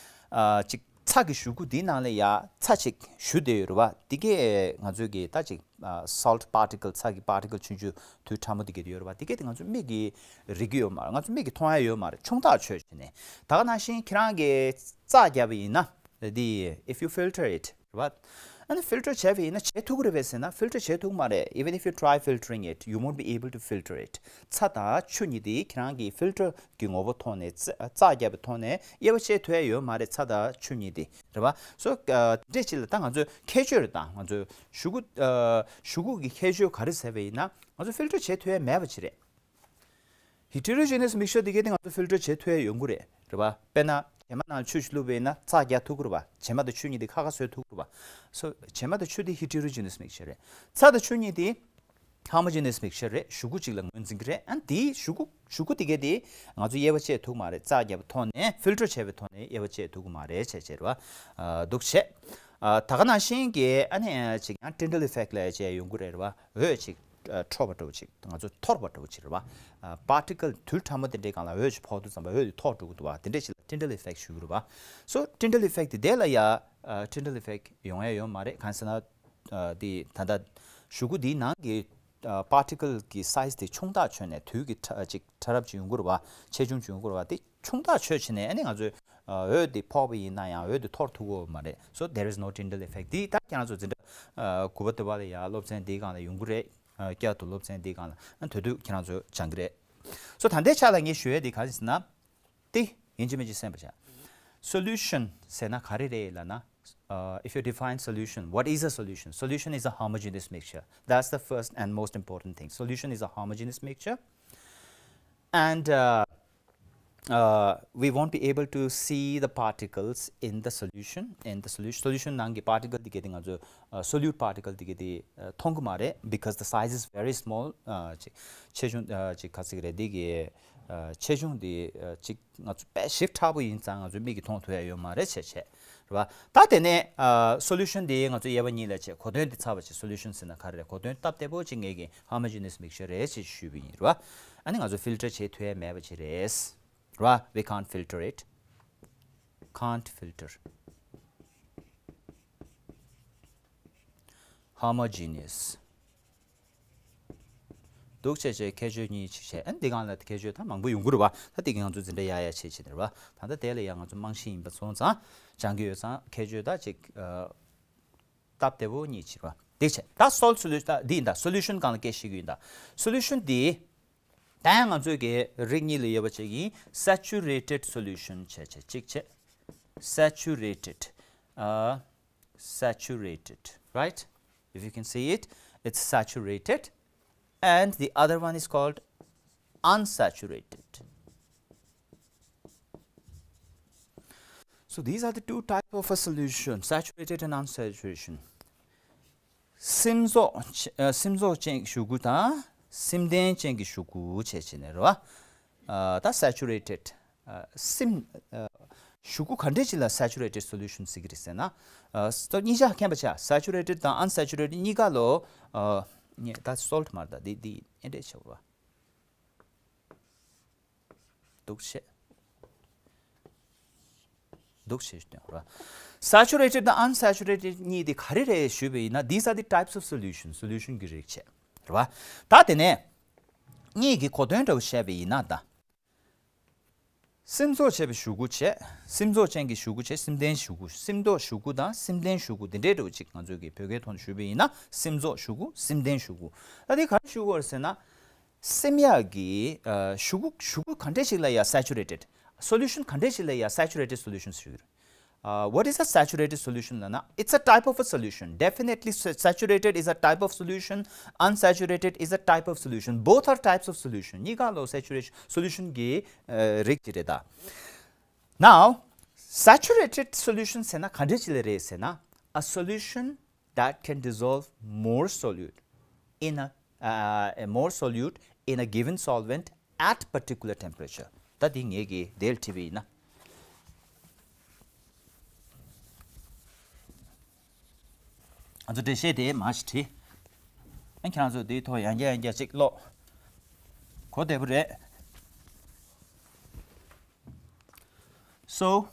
ཨ་ཅིག་ཚྭ་གི་ཞུ་ཁུ་འདིའི་ནང་ལ་ཡ་ཚྭ་ཅིག་ཞུ་བསྡད་ཡོད་རེད་བ། འདི་གས་ང་ཚོའི་གི་ད་ཅིག་ཨ་salt particle ཚྭ་གི་particle ཆུང་ཆུང་དུད་ཕྲ་མོ་འདི་གས་ཡོད་རེད་བ། འདི་གས་དེ་ང་ཚོ་མིག་གིས་རིག་གི་ཡོད་མ་རེད། ང་ཚོ་མིག་གིས་མཐོང་ཡ་ཡོད་མ་རེད། ཆུང་ཐག་ཆོད་བྱས་ནས། ད་ག་ནང་བཞིན་ཁྱེད་རང་གིས་ཚྭ་བརྒྱབ་པ་ཡིན་ན། འདི་if you filter it རེད་བ། ཨ་ནི་filter བྱས་པ་ཡིན་ན་བྱེད་ཐུབ་ཀྱི་རེད་པས་ཟེར་ན། filter བྱེད་ཐུབ་ཀྱི་མ་རེད། Even if you try filtering it, you won't be able to filter it. ཚྭ་དང་ཆུ་གཉིས་དེ་ཁྱེད་རང་གིས་filter གྱི་ངོ་བོ་ཐོག་ནས། ཚྭ་བརྒྱབ་པའི་ཐོག་ནས་དབྱེ་བ་ཕྱེ་ཐུབ་ཡ་ཡོད་མ་རེད། ཚྭ་དང་ཆུ་གཉིས་དེ་རེད་བ། སོ་ཨ་དེ་འདྲས་ཅིག་ལ་ད་ང་ཚོས་ཁྱད་ཆོས་རེད། ད་ང་ཚོས་ཞུ་ཁུ་ཨ་ཞུ་ཁུ་གི་ཁྱད་ཆོས་ག་རེ་ཟེར་བ་ཡིན་ན། ང་ཚོ་filter བྱེད་ཐུབ་ཡ་མེད་པ་ཅིག་རེད། Heterogeneous mixture དེ་གས་དེ་ང་ཚོ་filter བྱེད་ཐུབ་ཡ་ཡོང་གི་རེད། རེད་བ། དཔེར་ན་བྱེ་མ་ནང་ཆུ་ཞིག་བླུགས་པ་ཡིན་ན་ཚྭ་རྒྱག་ཐུབ་ཀྱི་རེད་བ། བྱེ་མ་དང་ཆུ་གཉིས་དེ་ཁ་ཁ་བཟོས་ཐུབ་ཀྱི་རེད་བ། སོ་བྱེ་མ་དང་ཆུ་དེ་heterogeneous mixture རེད། ཚྭ་དང་ཆུ་གཉིས་དེ་homogeneous mixture རེད། ཞུ་ཁུ་གཅིག་ལ་ངོས་འཛིན་གྱི་རེད། ཨ་ནི་དེའི་ཞུ་ཁུ་ཞུ་ཁུ་དེ་གས་དེ་ང་ཚོ་དབྱེ་བ་ཕྱེ་ཐུབ་མ་རེད། ཚྭ་བརྒྱབ་པའི་ཐོག་ནས། filter བྱས་པའི་ཐོག་ནས་དབྱེ་བ་ཕྱེ་ཐུབ་ཀྱི་མ་རེད་བྱས་བྱས་རེད་བ། ཨ་འདུག་བྱས། ཨ་ད་ག་ནང་བཞིན་གྱི་ཨ་ནི་ཅིག་ཡང་Tyndall effect ལབ་བྱས་ཡོང་གི་རེད། རེད་བ། འོད་ཅིག་ཨ་འཕྲོ་བ་འདྲ་བོ་ཅིག་ང་ཚོ་འཐོར་བ་འདྲ་བོ་ཅིག་རེད་བ། ཨ་particle དུད་ཕྲ་མོ་དེ་འདྲའི་སྒང་ལ་འོད་ཅིག་ཕོག་དུས་ཙམ་པ་འོད་དེ་འཐོར་འགྲོ་གི་འདུག་བ། དེ་འདྲ་ཞིག་ལ་Tyndall effect ཞུ་གི་རེད་བ། So Tyndall effect དེ་ལ་ཡ་ཨ་Tyndall effect ཡོང་ཡ་ཡོད་མ་རེད། གང་ཟེར་ན་ཨ་དེ་ད་ལྟ་ཞུ་ཁུ་དེའི་ནང་གི་ཨ་particle གི་size དེ་ཆུང་ཐག་ཆོད་ནས་དུད་ཀྱི་ཕྲ་ཅིག་ཕྲ་རབ་ཅིག་ཡོང་གི་རེད་བ། ཆེ་ཆུང་ཅིག་ཡོང་གི་རེད་བ། དེ་ཆུང་ཐག་ཆོད་བྱས་ནས་ཨ་ནི་ང་ཚོས་འོད་དེ་ཕོག་པ་ཡིན་ན་ཡང་འོད་དེ་འཐོར་ཐུབ་ཀྱི་ཡོད་མ་རེད། So there is no Tyndall effect. དེ་ད་ཁྱེད་རང་ཚོ་འཛིན་གྲྭ་དགུ་པ་དེ་བ་ལ་ཡ་སློབ་ཚན་འདིའི་སྒང་ལ་ཡོང་གི་རེད། བསྐྱར་དུ་སློབ་ཚན་འདིའི་སྒང་ལ་ཨ་དོད་དུ་ཁྱེད་རང་ཚོ་སྦྱང་གི་རེད། So ད་ལྟའི་ཆ་ལ་ངས་ཞུ་ཡས་དེ་ག་རེ་ཟེར་ན། དེ་ཡིན་གཅིག་མིན་གཅིག་གསན་པར་བྱ། Solution ཟེར་ན་ག་རེ་རེད་ལབ་ན། Uh, if you define solution, what is a solution? Solution is a homogeneous mixture. That's the first and most important thing. Solution is a homogeneous mixture. And uh, uh, we won't be able to see the particles in the solution. In the solution, solution ནང་གི་particle དེ་ག་དེ་ང་ཚོ་uh, solute particle དེ་ག་དེ་uh, མཐོང་གི་མ་རེད, because the size is very small. uh, ཅིག་ཆེ་ཆུང་uh, ཅིག་ག་ཚིག་རེད་དེ་གི uh, ཆེ་ཆུང་དེ uh, ཅིག་ང་ཚོ་དཔེ་ཞིབ་ཕྲ་པོ་ཡིན་ཙང་ང་ཚོ་མིག་གིས་མཐོང་ཐུབ་ཡ་ཡོད་མ་རེད་བྱས་བྱས། རེད་བ། ད་དེ་ནས་ཨ་solution དེ་ང་ཚོ་དབྱེ་བ་གཉིས་ལ་ཕྱེ། གོ་དོན་དེ་ཚར་བ་བྱས། solution ཟེར་ན་ག་རེ་རེད། གོ་དོན་སྟབས་བདེ་པོ་ཅིག་ངེད་ཀྱིས་homogeneous mixture རེད་ཅེས་ཞུས་པ་ཡིན། རེད་བ། ཨ་ནི་ང་ཚོ་filter བྱེད་ཐུབ་ཡ་མེད་པ་ཅིག་རེད། རེད་བ། We can't filter it. Can't filter homogeneous. འདུག་བྱས་བྱས་ཁྱད་ཆོས་གཉིས་ཅིག་བྱས། ཨ་ནི་འདི་སྒང་ལ་ཁྱད་ཆོས་ད་མང་པོ་ཡོང་གི་རེད་བ། ད་འདི་གི་ང་ཚོ་འཛིན་གྲྭ་ཡག་ཡག་བྱེད་བྱེད་ནི་རེད་བ། ད་ལྟ་དེ་ལ་ཡང་ང་ཚོ་རྨང་གཞི་ཡིན་པ་སོང་ཙང་སྦྱང་གི་ཡོད་ཙང་ཁྱད་ཆོས་ད་ཅིག་ཨ་སྟབས་བདེ་པོ་གཉིས་ཅིག་རེད་བ། འདི་བྱས་ད་salt solution ད་འདི་ཡིན་ད། solution སྒང་ལ་སྐད་ཤེས་ཀྱི་ཡིན་ད། solution འདི་ད་ཡང་ང་ཚོའི་གི་རིགས་གཉིས་ལ་དབྱེ་བ་ཕྱེ་གི་ཡིན། Saturated solution བྱས་བྱས་གཅིག་བྱས། Saturated. ཨ། Saturated, right? If you can see it, it's saturated. And the other one is called unsaturated. So these are the two type of a solution, saturated and unsaturation. སིམ་ཚོགས་ཅན་གྱི་ཤུ་གུ་དང་སིམ་ལྡན་ཅན་གྱི་ཤུ་གུ་བྱས་བྱས་ནས་རེད་བ། ད་saturated སིམ། ཤུ་གུ་ག་འདྲས་ཅིག་ལ་saturated solution ཟེར་གི་རེད་ཟེར་ན། གཉིས་ཆ་མཁྱེན་པ་ཆགས། saturated དང་unsaturated གཉིས་ཀ་ལོ། ད་salt མ་རེད་ད། འདི་འདི་ཨེ་འདྲས་ཆགས་རེད་བ། འདུག་བྱས། འདུག་བྱས་སྟོན་ར། Saturated དང་unsaturated གཉིས་དེ་ག་རེ་རེད་ཞུས་པ་ཡིན་ན། These are the types of solution. solution གི་རིགས་བྱས། རེད་བ། ད་དེ་ནས་གཉིས་ཀྱི་གོ་དོན་འདྲ་བོ་བཤད་པ་ཡིན་ན་ད། སིམ་ཚོགས་བྱས་པའི་ཤུ་གུ་བྱས། སིམ་ཚོགས་ཅན་གྱི་ཤུ་གུ་བྱས། སིམ་ལྡན་ཤུ་གུ། སིམ་ཚོགས་ཤུ་གུ་དང་སིམ་ལྡན་ཤུ་གུ་འདི་འདྲའི་འདྲ་བོ་ཅིག་ང་ཚོས་ཀྱི་བོད་སྐད་ཐོག་ནས་ཞུས་པ་ཡིན་ན། སིམ་ཚོགས་ཤུ་གུ། སིམ་ལྡན་ཤུ་གུ། ད་དེ་ག་རེ་ཞུ་དགོས་རེད་ཟེར་ན། སིམ་ཡག་གི་ཨ་ཤུ་གུ། ཤུ་གུ་ག་འདྲས་ཞིག་ལ་ཡ་saturated solution ག་འདྲས་ཞིག་ལ་ཡ་saturated solution ཞུ་གི་རེད། Uh, what is a saturated solution ལབ་ན། It's a type of a solution. Definitely sa- saturated is a type of solution. Unsaturated is a type of solution. Both are types of solution. གཉིས་ཀ་ལོ་saturation solution གི་ཨ་རིགས་ཅིག་རེད་ད། Now, saturated solution ཟེར་ན་ག་འདྲས་ཅིག་ལ་རེད་ཟེར་ན། A solution that can dissolve more solute in a, uh, a more solute in a given solvent at particular temperature. ད་འདི་ངེད་ཀྱིས་དེ་ལ་བྲིས་པ་ཡིན་ན། ང་ཚོ་འགྲེལ་བཤད་དེ་མར་ཞིག་བྲིས། ཨ་ཁྱེད་རང་ཚོ་དེའི་ཐོག་ཡང་བསྐྱར་ཡང་བསྐྱར་ཅིག་ཀློག་གོ་བདེ་པོ་རེད། So,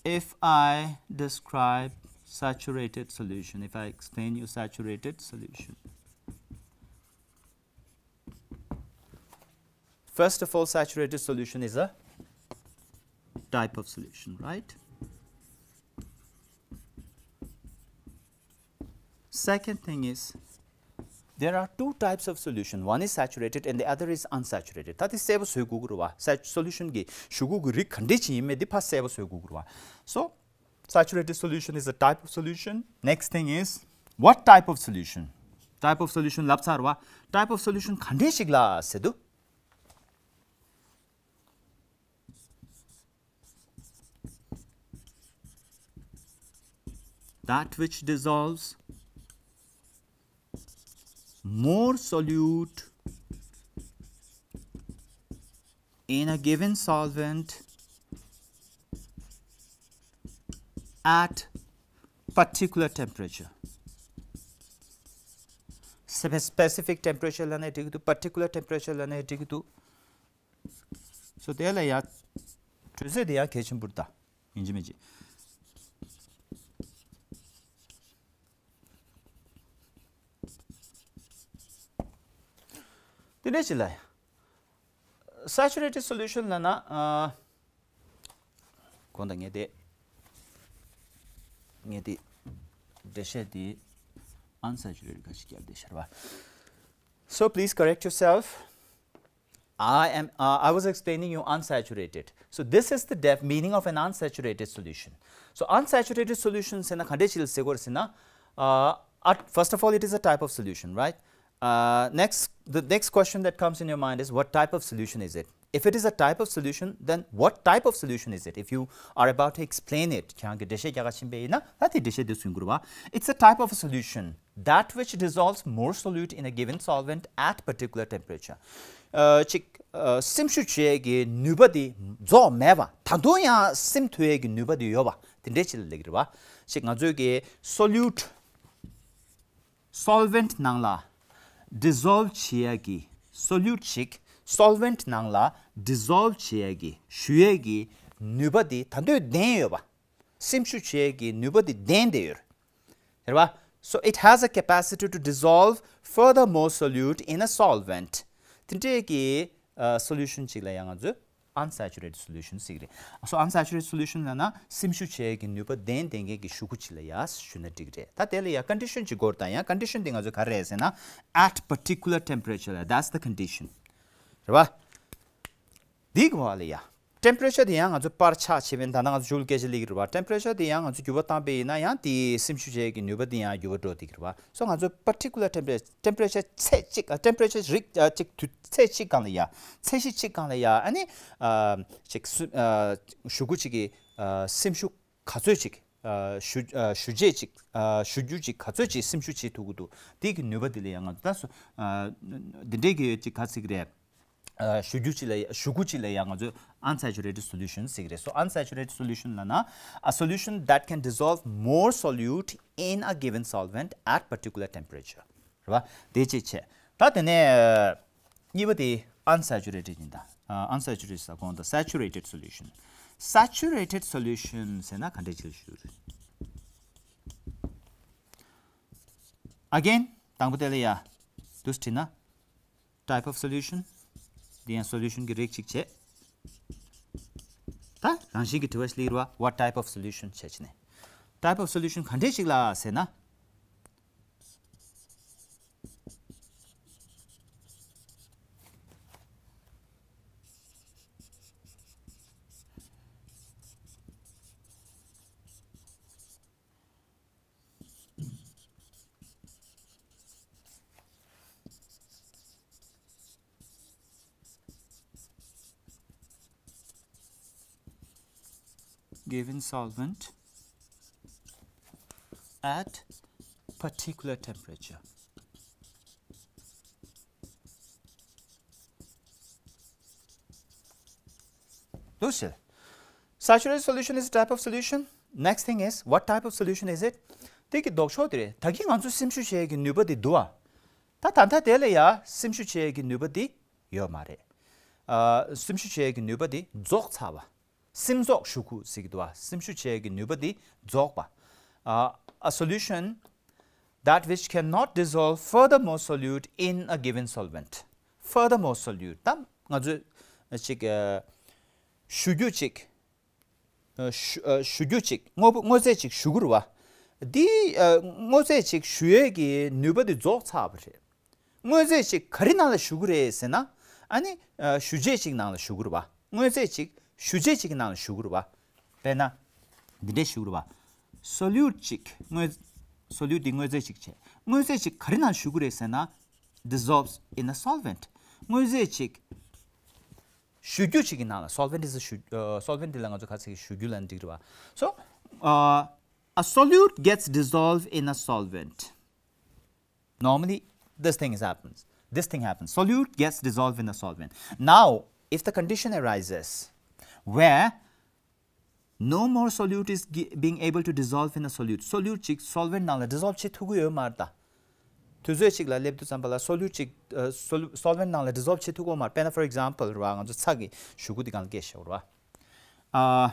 if I describe saturated solution, if I explain you saturated solution, first of all, saturated solution is a type of solution, right? Second thing is, there are two types of solution. One is saturated and the other is unsaturated. ད་དེ་གསལ་པོ་བཟོ་དགོས་ཀྱི་རེད་བ། sat- solution གི་ཤུ་གུ་གི་རིགས་ག་འདྲས་ཅིག་ཡིན་མིན་དེ་ཕར་གསལ་པོ་བཟོ་དགོས་ཀྱི་རེད་བ། So, saturated solution is a type of solution. Next thing is, what type of solution? Type of solution ལབ་ཚར་བ། Type of solution ག་འདྲས་ཞིག་ལ་ཟེར་དུས། That which dissolves more solute in a given solvent at particular temperature. Spe- specific temperature ལབ་ན་འགྲིག་གི་འདུག particular temperature ལབ་ན་འགྲིག་གི་འདུག So དེ་ལ་ཡ་དྲོད་ཚད་དེ་ཡང་གལ་ཆེན་པོ་རེད་ད། ཡིན་གཅིག་མིན་གཅིག་དེ་འདྲ་ཞིག་ལ་ཡ། Saturated solution ལབ་ན། ཨ། གོང་དུ་ངས་དེ། ངས་དེ། འགྲེལ་བཤད་དེ། unsaturated ག་ཞིག་བརྒྱབ་བསྡད་ཤར་བ། So please correct yourself. I am, uh, I was explaining you unsaturated. So this is the def- meaning of an unsaturated solution. So unsaturated solution ཟེར་ན་ག་འདྲས་ཅིག་ལ་ཟེར་དགོས་རེད་ཟེར་ན། Uh, at- first of all, it is a type of solution, right? Uh, next, the next question that comes in your mind is, what type of solution is it? If it is a type of solution, then what type of solution is it? If you are about to explain it, ཁྱེད་རང་གིས་འགྲེལ་བཤད་རྒྱག་ག་ཕྱིན་པ་ཡིན་ན་ད་དེ་འགྲེལ་བཤད་དེ་གསུང་དགོས་རེད་བ། It's a type of a solution that which dissolves more solute in a given solvent at particular temperature. ཨ་ཅིག་ཨ་སིམ་ཤུགས་བྱེད་ཀྱི་ནུས་པ་དེ་རྫོགས་མེད་པ། ད་དུང་ཡང་སིམ་ཐུབ་ཡས་ཀྱི་ནུས་པ་དེ་ཡོད་པ་དེ་འདྲའི་ཅིག་ལ་ལབ་ཀྱི་རེད་བ། ཅིག་ང་ཚོས་ཀྱི་solute solvent ནང་ལ་dissolve བྱེད་ཡ་གི་solute ཅིག solvent ནང་ལ་dissolve བྱེད་ཡ་གི་ཞུ་ཡ་གི་ནུས་པ་དེ་ད་དུང་ལྡན་ཡོད་པ། སིམ་ཤུགས་བྱེད་ཡ་གི་ནུས་པ་དེ་ལྡན་བསྡད་ཡོད་རེད་བ། So it has a capacity to dissolve further more solute in a solvent. དེ་འདྲའི་གི་ཨ་solution ཅིག་ལ་ཡང་ང་ཚོས unsaturated solution ཟེར་གྱི་རེད། So unsaturated solution ལབ་ན་སིམ་ཤུགས་བྱེད་ཡས་ཀྱི་ནུས་པ་ལྡན་ལྡན་མཁན་གྱི་ཞུ་སྒོ་ཅིག་ལ་ཡ་ཞུ་ན་འགྲིག་གི་རེད། ད་དེ་ལ་ཡ་condition ཅིག་དགོས་རེད། ད་ཡང་condition དེ་ང་ཚོ་ག་རེ་རེད་ཟེར་ན། At particular temperature ལ། That's the condition རེད་བ། འདི་གི་བ་ལ་ཡ་temperature དེ་ཡང་ང་ཚོ་པར་ཆག་བྱས་པས་ད་ལྟ་ང་ཚོ་མཇུག་ལ་སྐད་ཆ་སླེབས་ཀྱི་རེད་བ། Temperature དེ་ཡང་ང་ཚོ་འགྱུར་བ་བཏང་པ་ཡིན་ན་ཡང་དེའི་སིམ་ཤུགས་བྱེད་ཀྱི་ནུས་པ་དེ་ཡང་འགྱུར་བ་འགྲོ་བསྡད་ཀྱི་རེད་བ། So ང་ཚོ་particular temperature temperature ཚད་གཅིག་ཨ་temperature རིགས་ཨ་གཅིག་དུས་ཚད་གཅིག་སྒང་ལ་ཡ། ཚད་གཞི་གཅིག་སྒང་ལ་ཡ། ཨ་ནི་ཨ་ཅིག་སུ་ཨ་ཞུ་སྒོ་གཅིག་གི་ཨ་སིམ་ཤུགས་ག་ཚོད་ཅིག་ཨ་ཞུ་ཨ་ཞུ་རྗེས་ཅིག་ཨ་ཞུ་རྒྱུ་ཅིག་ག་ཚོད་ཅིག་སིམ་ཤུགས་བྱེད་ཐུབ་ཀྱི་འདུག་དེ་གི་ནུས་པ་དེ་ལ་ཡ་ང་ཚོ་ད་སུ་ཨ་འདི་འདྲའི་གི་ཅིག་ག་ཚིག་རེད། ཨ་ཞུ་རྒྱུ་ཅིག་ལ་ཞུ་སྒོ་ཅིག་ལ་ཡང་ང་ཚོས་unsaturated solution ཟེར་གྱི་རེད། So unsaturated solution ལབ་ན། A solution that can dissolve more solute in a given solvent at particular temperature རེད་བ། དེ་གཅིག་བྱས། ད་དེ་ནས་གཉིས་པ་དེ་unsaturated ཡིན་ད། ཨ་unsaturated ཟེར་གོང་དུ་saturated solution. Saturated solution ཟེར་ན་ག་འདྲ་ཅིག་ཞུ་རེད། Again དང་པོ་དེ་ལ་ཡ་དུས་བྲིས་ན། Type of solution. དེ་ཡང་solution གྱི་རིགས་གཅིག་བྱས། ད་རང་བཞིན་གྱི་དྲི་བ་ཞིག་སླེབས་རེད་བ། What type of solution བྱས་བྱས་ནས། Type of solution ག་འདྲས་ཞིག་ལ་ཟེར་ན། Given solvent at particular temperature. འདུག་ཟེར། Saturated solution is a type of solution. Next thing is, what type of solution is it? དེ་གི་ལྡོག་ཕྱོགས་དེ་རེད། ད་གིན་ང་ཚོ་སེམས་ཤུགས་བྱེད་ཀྱི་ནུས་པ་དེ་འདུག་ཨ། ད་ད་ལྟ་དེ་ལ་ཡ་སེམས་ཤུགས་བྱེད་ཀྱི་ནུས་པ་དེ་ཡོད་མ་རེད། ཨ། སེམས་ཤུགས་བྱེད་ཀྱི་ནུས་པ་དེ་རྫོགས་ཚར་བ། སིམ་རྫོགས་ཞུ་ཁུ་ཟེར་གྱི་འདུག་བ། སེམས་ཤུགས་བྱེད་ཀྱི་ནུས་པ་དེ་རྫོགས་པ། ཨ། A solution that which cannot dissolve furthermore solute in a given solvent. Furthermore solute. ད་ང་ཚོས་ཅིག་ཨ། ཞུ་རྒྱུ་ཅིག་ཨ། ཞུ་ཨ། ཞུ་རྒྱུ་ཅིག་དངོས་པོ་དངོས་རྫས་ཅིག་ཞུ་དགོས་རེད་བ། འདི་ཨ། དངོས་རྫས་ཅིག་ཞུ་ཡས་ཀྱི་ནུས་པ་དེ་རྫོགས་ཚར་བ་རེད། དངོས་རྫས་ཅིག་ག་རེ་ནང་ལ་ཞུ་གི་རེད་ཟེར་ན། ཨ་ནི་ཨ། ཞུ་རྗེས་ཅིག་ནང་ལ་ཞུ་གི་རེད་བ། དངོས་རྫས་ཅིག་ཞུ་རྗེས་ཅིག་གི་ནང་ལ་ཞུ་གི་རེད་བ། དཔེར་ན། འདི་འདྲས་ཞུ་གི་རེད་བ། solute ཅིག་དངོས། solute འདི་དངོས་རྫས་ཅིག་བྱས། དངོས་རྫས་ཅིག་ག་རེ་ནང་ལ་ཞུ་གི་རེད་ཟེར་ན། dissolves in a solvent. དངོས་རྫས་ཅིག་ཞུ་རྒྱུ་ཅིག་གི་ནང་ལ། solvent is a ཞུ། ཨ། solvent འདི་ལ་ང་ཚོ་ག་ཚིག་ཞུ་རྒྱུ་ལབ་ན་འགྲིག་རེད་བ། So uh, a solute gets dissolved in a solvent. Normally, this thing is happens. This thing happens. Solute gets dissolved in a solvent. Now, if the condition arises where no more solute is gi- being able to dissolve in a solute, solute ཅིག་solvent ནང་ལ་dissolve བྱེད་ཐུབ་ཀྱི་ཡོད་མ་རེད་ད། དུས་ཚོད་ཅིག་ལ་སླེབས་དུས་ཙམ་པ་ལ་solute ཅིག་ཨ། sol- solvent ནང་ལ་dissolve བྱེད་ཐུབ་ཀྱི་ཡོད་མ་རེད། དཔེར་ན་for example རེད་བ། ང་ཚོ་ཚྭ་གི་ཞུ་སྒོ་འདི་སྒང་ལ་སྐད་ཆ་བཤད་རེད་བ། ཨ།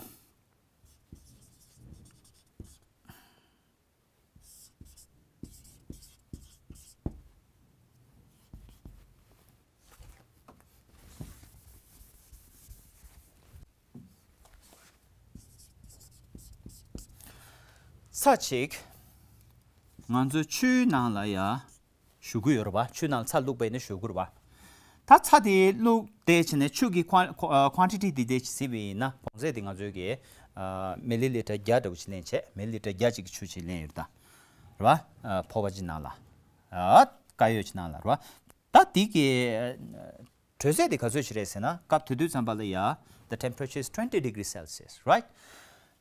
ཚྭ་ཅིག་ང་ཚོ་ཆུའི་ནང་ལ་ཡ་ཞུ་གི་ཡོད་རེད་བ། ཆུའི་ནང་ལ་ཚྭ་བླུགས་པ་ཡིན་ན་ཞུ་གི་རེད་བ། ད་ཚྭ་དེ་བླུགས་དེ་བྱས་ནས་ཆུ་གི་ཀོན- ཀོ- ཨ། quantity དེ་དེ་བྱས་པ་ཡིན་ན། བོངས་ཚད་དེ་ང་ཚོའི་གི་ཨ། milliliter བརྒྱ་འདྲ་བོ་ཅིག་ལེན་བྱས། milliliter བརྒྱ་ཅིག་གི་ཆུ་ཅིག་ལེན་ཡོད་ད། རེད་བ། ཨ། ཕོར་པ་ཅིག་ནང་ལ། ཨ། དཀར་ཡོལ་ཅིག་ནང་ལ་རེད་བ། ད་དེ་གི་ དྲོད་ཚད་དེ་ག་ཚོད་ཅིག་རེད་ཟེར་ན། སྐབས་དེ་དུས་ཙམ་པ་ལ་ཡ། The temperature is twenty degrees Celsius, right?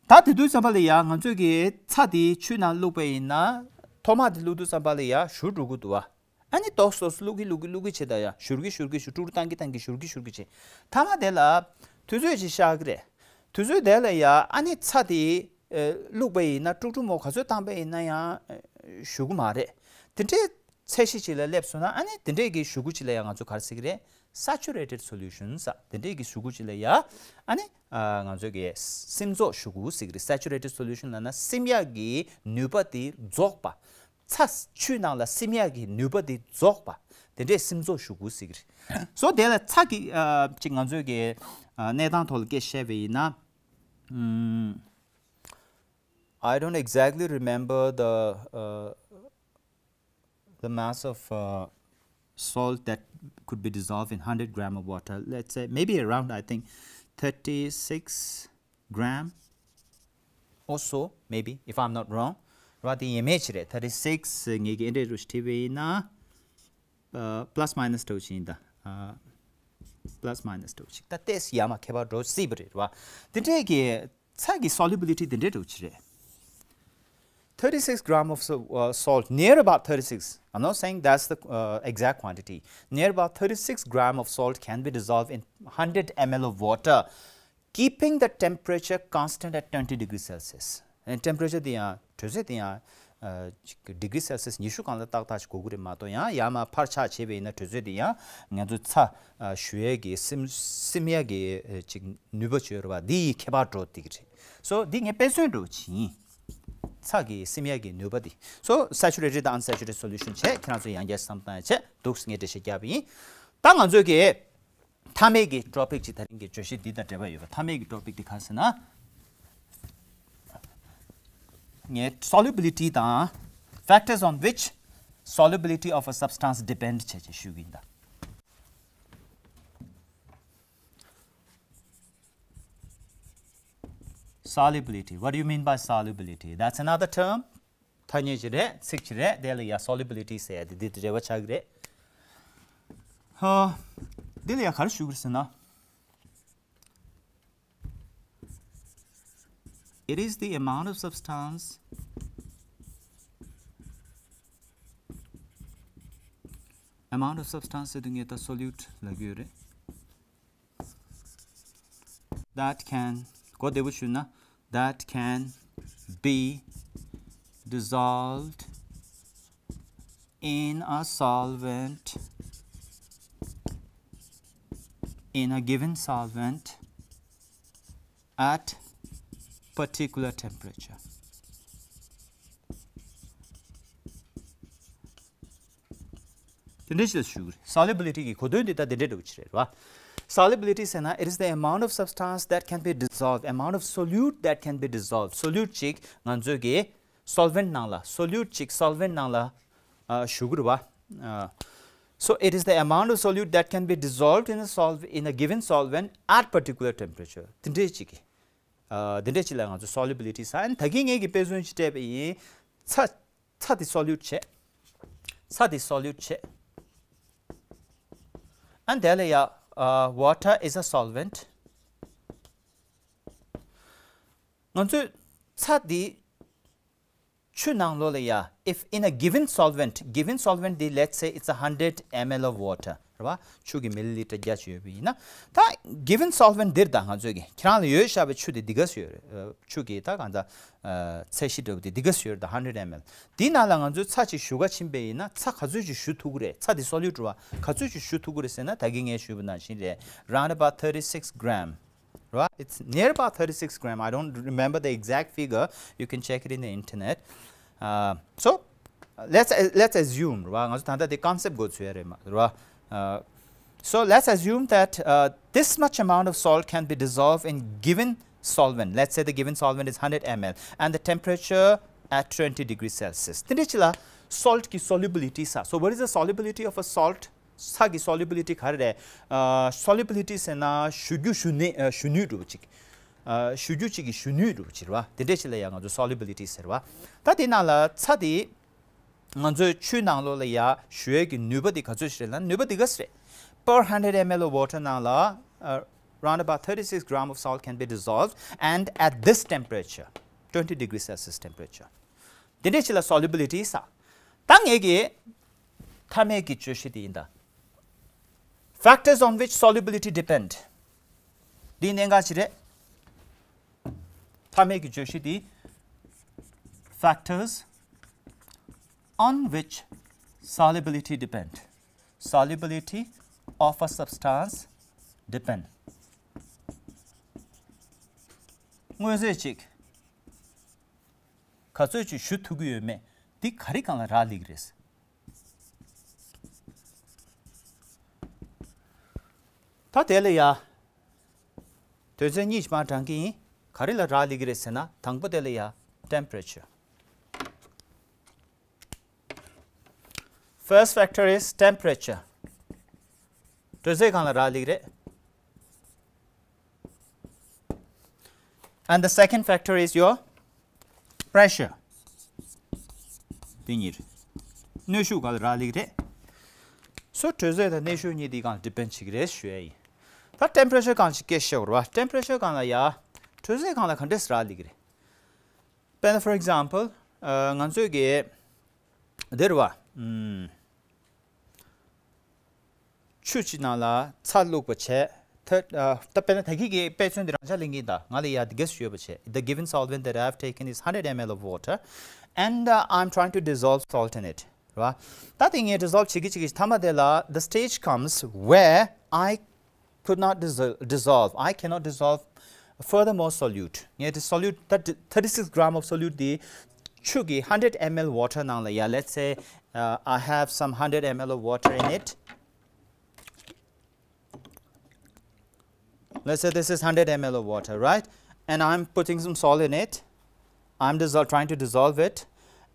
ད་དེ་དུས་ཙམ་པ་ལ་ཡ་ང་ཚོས་ཀྱི་ཚྭ་དེ་ཆུའི་ནང་བླུགས་པ་ཡིན་ན། ཐོག་མ་དེ་བླུགས་དུས་ཙམ་པ་ལ་ཡ་བཞུར་འགྲོ་གི་འདུག་བ། ཨ་ནི་ཏོག་ཙམ་ཏོག་ཙམ་བླུགས་ཀྱི་བླུགས་ཀྱི་བླུགས་ཀྱི་བྱེད་ད་ཡ་བཞུར་གྱི་བཞུར་གྱི་བཞུར། ཀྲུག་ཀྲུག་བཏང་གི་བཏང་གི་བཞུར་གྱི་བཞུར་གྱི་བྱེད། མཐའ་མ་དེ་ལ་དུས་ཚོད་ཅིག་བཞག་གི་རེད། དུས་ཚོད་དེ་ལ་ཡ་ཨ་ནི་ཚྭ་དེ་ཨ་བླུགས་པ་ཡིན་ན། ཀྲུག་ཀྲུག་མོ་ག་ཚོད་བཏང་པ་ཡིན་ན་ཡང་ཨ་བཞུར་གི་མ་རེད། དེ་འདྲའི་ཚད་གཞི་ཅིག་ལ་སླེབས་སོང་ན། ཨ་ནི་དེ་འདྲའི་གི་གཞུག་གུ་ཅིག་ལ་ཡང་ང་ཚོ་ག་རེ་ཟེར་གི་རེད། Saturated solution ཟེར། དེ་འདྲའི་གི་གཞུག་གུ་ཅིག་ལ་ཡ་ཨ་ནི་ཨ་ང་ཚོ་གི་སིམ་རྫོགས་གཞུག་གུ་ཟེར་གི་རེད། Saturated solution ལབ་ན་སིམ་ཡག་གི་ནུས་པ་དེ་རྫོགས་པ། ཚྭ་ཆུའི་ནང་ལ་སིམ་ཡག་གི་ནུས་པ་དེ་རྫོགས་པ། དེ་འདྲའི་སིམ་རྫོགས་གཞུག་གུ་ཟེར་གི་རེད། སོ་དེ་ལ་ཚྭ་གི་ཨ་ཅིག་ང་ཚོའི་གི་ཨ་གནས་སྟངས་ཐོག་ལ་སྐད་བཤད་པ་ཡིན་ན། ཨམ། I don't exactly remember the uh, the mass of uh, salt that could be dissolved in one hundred gram of water. Let's say maybe around, I think, thirty-six gram or so, maybe, if I'm not wrong. ར་དེ་ཡས་མས་ཅིག་རེད། thirty-six ངེད་ཀྱི་ཨེ་འདྲས་རུ་ཞིག་བྲིས་པ་ཡིན་ན། ཨ་plus minus འདྲ་བོ་ཅིག་ཡིན་ད། ཨ་plus minus འདྲ་བོ་ཅིག་ད་ཏོག་ཙམ་ཡར་མར་ཁྱད་པར་འགྲོ་སྲིད་པ་རེད་ར། དེ་འདྲས་ཀྱི་ཚྭ་གི་solubility དེ་འདྲས་འདྲ་བོ་ཅིག་རེད། Thirty-six gram of so- uh, salt, near about thirty-six. I'm not saying that's the uh, exact quantity. Near about thirty-six gram of salt can be dissolved in one hundred milliliter of water, keeping the temperature constant at twenty degrees Celsius. And temperature དེ་ཡང་དྲོད་ཚད་དེ་ཡང་ཨ་ཅིག་degree Celsius ཉི་ཤུ་སྒང་ལ་ཏག་ཏག་ཅིག་དགོས་ཀྱི་རེད་མ་གཏོགས། ཡང་ཡར་མར་འཕར་ཆག་བྱས་པ་ཡིན་ན་དྲོད་ཚད་དེ་ཡང་ང་ཚོ་ཚྭ་ཨ་བཞུ་ཡས་ཀྱི་སིམ་སིམ་ཡས་ཀྱི་ཨ་ཅིག་ནུས་པ་ཅིག་ཡོད་རེད་བ། འདི་ཡི་ཁྱད་པར་འགྲོ་བསྡད་ཀྱི་རེད། སོ་འདི་ངས་དཔེ་མཚོན་འདྲ་བོ་ཅིག་ཡིན། ཚྭ་གི་སིམ་ཡས་ཀྱི་ནུས་པ་འདི། སོ་saturated དང་unsaturated solution བྱས། ཁྱེད་རང་ཚོ་ཡང་བསྐྱར་བསམ་བཏང་ཡས་བྱས་འདུག་ངས་འགྲེལ་བཤད་བརྒྱབ་པ་ཡིན། ད་ང་ཚོའི་གི་མཐའ་མའི་གི་topic ཅིག་ད་རིང་གི་བརྗོད་གཞི་འདི་དང་འབྲེལ་བ་ཡོད་པ། མཐའ་མའི་གི་topic འདི་ག་རེ་ཟེར་ན། ངས་solubility དང་factors on which solubility of a substance depend བྱས་བྱས་ཞུ་གི་ཡིན་ད། Solubility. What do you mean by solubility? That's another term. ཐ་སྙད་ཅིག་རེད། ཚིག་ཅིག་རེད། དེ་ལ་ཡ་solubility ཟེར་ཡ་དེ་འདི་འབྲེལ་བ་ཆགས་ཀྱི་རེད། ཧ། འདི་ལ་ཡ་ག་རེ་ཞུ་དགོས་ཟེར་ན། It is the amount of substance, amount of substance ཟེར་དུས་ངས་ད་solute ལབ་ཀྱི་ཡོད་རེད། That can གོ་བདེ་པོ་ཞུས་ན། That can be dissolved in a solvent, in a given solvent at particular temperature. དེ་འདྲ་ཞིག་ལ་ཞུ་གི་རེད། Solubility གི་གོ་དོན་འདི་ད་དེ་འདྲ་འདྲ་བོ་ཅིག་རེད་བ། Solubility ཟེར་ན། It is the amount of substance that can be dissolved, amount of solute that can be dissolved. Solute ཅིག་ང་ཚོས་གི་solvent ནང་ལ། Solute ཅིག་solvent ནང་ལ་ཨ་ཞུ་གི་རེད་བ། ཨ། So it is the amount of solute that can be dissolved in a solv- in a given solvent at particular temperature. དེ་འདྲ་ཅིག་གི་ཨ། དེ་འདྲ་ཅིག་ལ་ང་ཚོ་solubility ཟེར། ཨ་ནི་ད་གིན་ངས་ཀྱི་དཔེ་མཚོན་ཅིག་སྤྲད་པ་ཡིན། ཚྭ་ཚྭ་དེ་solute བྱས། ཚྭ་དེ་solute བྱས། ཨ་ནི་དེ་ལ་ཡ། ཨ། Water is a solvent. ང་ཚོས་ཚྭ་དེ་ཆུ་ནང་ལོགས་ལ་ཡ། If in a given solvent, given solvent དེ་let's say it's a hundred milliliter of water རེད་བ། ཆུ་གི་milliliter བརྒྱ་ཅིག་ཡོད་པ་ཡིན་ན། ད་given solvent འདིར་ད་ང་ཚོས་ཀྱི་ཁྱེད་རང་ལ་ཡོད་བཞག་པའི་ཆུ་དེ་འདི་ག་ཚོད་ཡོད་རེད། ཨ། ཆུ་གི་ད་གང་ལྟར་ཨ་ཚད་གཞི་འདྲ་བོ་དེ་འདི་ག་ཚོད་ཡོད་རེད། ད་hundred milliliter འདི་ནང་ལ་ང་ཚོས་ཚྭ་ཅིག་བཞུ་ག་ཕྱིན་པ་ཡིན་ན། ཚྭ་ག་ཚོད་ཅིག་བཞུ་ཐུབ་ཀྱི་རེད། ཚྭ་དེ་solute རེད་བ། ག་ཚོད་ཅིག་བཞུ་ཐུབ་ཀྱི་རེད་ཟེར་ན། ད་གིན་ངས་ཞུས་པ་ནང་བཞིན་རེད། Round about thirty-six gram. Right? It's near about thirty-six gram. I don't remember the exact figure. You can check it in the internet. Uh, so, let's let's assume, right? ང་ཚོ་ད་ལྟ་དེ་concept འགོ་ཚུགས་ཡ་རེད་མ་རེད། Uh, so let's assume that uh, this much amount of salt can be dissolved in given solvent. Let's say the given solvent is hundred milliliter and the temperature at twenty degrees Celsius. དེ་འདྲ་ཅིག་ལ་salt གི་solubility ཟེར། So what is the solubility of a salt? ཚྭ་གི་solubility ག་རེ་རེད། ཨ། solubility ཟེར་ན་བཞུ་རྒྱུ་བཞུ་ནུས། ཨ། བཞུ་ནུས་འདྲ་བོ་ཅིག་ཨ། བཞུ་རྒྱུ་ཅིག་གི་བཞུ་ནུས་འདྲ་བོ་ཅིག་རེད་བ། དེ་འདྲ་ཅིག་ལ་ཡ་ང་ཚོ་solubility ཟེར་བ། ད་དེ་ནང་ལ་ཚྭ་དེ་ང་ཚོའི་ཆུའི་ནང་ལོགས་ལ་ཡ་བཞུ་ཡས་ཀྱི་ནུས་པ་དེ་ག་ཚོད་ཞིག་རེད་ལབ་ན། ནུས་པ་དེ་ག་ཚོད་རེད། per one hundred milliliter of water ནང་ལ་uh, round about thirty-six gram of salt can be dissolved, and at this temperature, twenty degrees Celsius temperature. དེ་འདྲའི་ཅིག་ལ་solubility ཟེར། ད་ངེད་ཀྱི་མཐའ་མའི་གི་བརྗོད་གཞི་དེ་ཡིན་ད། Factors on which solubility depend. འདི་གནད་འགག་ཅིག་རེད། མཐའ་མའི་གི་བརྗོད་གཞི་དེ། Factors on which solubility depend. Solubility of a substance depend. མངོན་རྫས་ཅིག་ག་ཚོད་ཅིག་ཞུ་ཐུབ་ཀྱི་ཡོད་མེད་འདི་ག་རེ་སྒང་ལ་རག་ལས་ཀྱི་རེད། ད་དེ་ལ་ཡ། དོན་ཚན་གཉིས་ཀྱི་མར་དྲངས་ཀྱི་ཡིན། ག་རེ་ལ་རག་ལས་ཀྱི་རེད་ཟེར་ན། དང་པོ་དེ་ལ་ཡ། Temperature. First factor is temperature. དྲོད་ཚད་སྒང་ལ་རག་ལས་ཀྱི་རེད། And the second factor is your pressure. དེ་གཉིས་རེད། གནོན་ཤུགས་སྒང་ལ་རག་ལས་ཀྱི་རེད། སོ་དྲོད་ཚད་དང་གནོན་ཤུགས་གཉིས་དེའི་སྒང་ལ་depend བྱེད་ཀྱི་རེད་ཞུ་ཡ་ཡིན། ད་temperature སྒང་ཅིག་སྐད་ཆ་བཤད་དགོས་རེད་བ། Temperature སྒང་ལ་ཡ། དྲོད་ཚད་སྒང་ལ་ག་འདྲས་རག་ལས་ཀྱི་རེད། དཔེར་ན་for example ང་ཚོས་ཀྱི་འདིར་བ། ཆུ་ཅིག་ནང་ལ་ཚྭ་བླུགས་པ་བྱས། ད་དཔེར་ན་ད་གིན་གྱི་དཔེ་མཚོན་འདི་རང་འཇགས་ལེན་གྱི་ཡིན་ད། ང་ལ་ཡ་འདི་གས་ཡོད་པ་བྱས། The given solvent that I have taken is one hundred milliliter of water, and uh, I'm trying to dissolve salt in it. རེད་བ། ད་དེ་ངས་dissolve བྱེད་ཀྱི་བྱེད་ཀྱི་མཐའ་མ་དེ་ལ། The stage comes where I could not dissol- dissolve. I cannot dissolve furthermore solute. ངས་དེ་solute ད་thirty-six gram of solute དེ་ཆུ་གི་one hundred milliliter of water ནང་ལ་ཡ། Let's say uh, I have some one hundred milliliter of water in it. Let's say this is one hundred milliliter of water, right? And I'm putting some salt in it. I'm dissol- trying to dissolve it.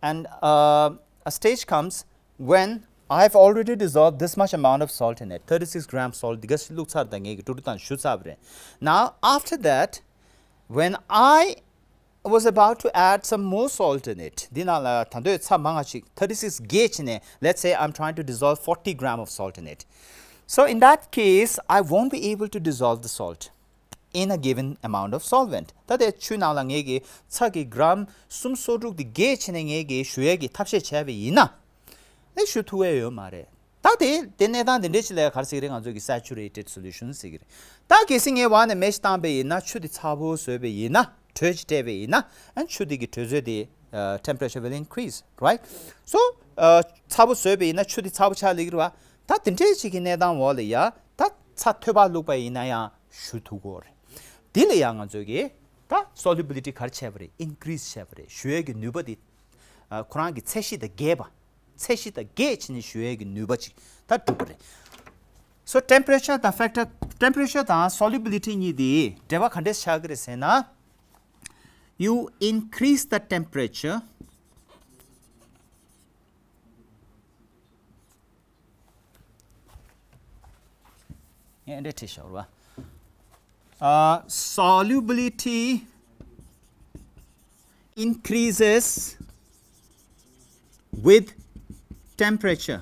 And uh, a stage comes when I've already dissolved this much amount of salt in it. thirty-six gram salt འདི་ག་བླུགས་ཚར་ད། ངས་ཀྱི་ཀྲུ་ཀྲུ་དང་ཞུ་ཚར་བ་རེད། Now, after that, when I was about to add some more salt in it. འདི་ནང་ལ་ད་དུང་ཚྭ་མང་ང་ཅིག་thirty-six བརྒྱད་བྱས་ནས། Let's say I'm trying to dissolve forty gram of salt in it. So in that case, I won't be able to dissolve the salt in a given amount of solvent. ད་དེ་ཆུ་ནང་ལ་ངས་ཀྱི་ཚྭ་གི་gram སུམ་སོ་དྲུག་དེ་བརྒྱད་བྱས་ནས་ངས་ཀྱི་ཞུ་ཡས་ཀྱི་ཐབས་ཤེས་བྱས་པ་ཡིན་ན། ཨེ་ཞུ་ཐུབ་ཡས་ཡོད་མ་རེད། ད་དེ་དེ་གནས་སྟངས་དེ་འདྲས་ཅིག་ལ་ག་རེ་ཟེར་གྱི་རེད། ང་ཚོས་ཀྱི་saturated solution ཟེར་གྱི་རེད། ད་གལ་སྲིད་ངས་འོག་ནས་མེ་ཞིག་བཏང་པ་ཡིན་ན། ཆུ་དེ་ཚ་པོ་བཟོས་པ་ཡིན་ན། དྲོད་ཅིག་སྤྲད་པ་ཡིན་ན། ཨ་ཆུ་དེ་གི་དྲོད་ཚད་དེ་uh, temperature will increase, right? So uh, ཚ་པོ་བཟོས་པ་ཡིན་ན་ཆུ་དེ་ཚ་པོ་ཆགས་ལེགས་རེད་བ། ད་དེ་འདྲས་ཅིག་གི་གནས་སྟངས་འོག་ལ་ཡ། ད་ཚྭ་ཐོད་པ་བླུགས་པ་ཡིན་ན་ཡང་ཞུ་ཐུབ་ཀྱི་ཡོད་རེད། དེ་ལ་ཡང་ང་ཚོས་ཀྱི་ད་solubility ག་རེ་བྱས་པ་རེད། Increase བྱས་པ་རེད། ཞུ་ཡས་ཀྱི་ནུས་པ་དེ་ཨ་ཁོ་རང་གི་ཚད་གཞི་དང་འགལ་བ། ཚད་གཞི་དང་འགལ་བྱས་ནས་ཞུ་ཡས་ཀྱི་ནུས་པ་ཅིག་ད་གྲུབ་པ་རེད། So temperature དང་factor, temperature དང་solubility གཉིས་དེ་འབྲེལ་བ་ག་འདྲས་ཆགས་ཀྱི་རེད་ཟེར་ན། You increase the temperature. ཡང་འདྲ་བྲིས་ཤོག་ར། Uh, solubility increases with temperature.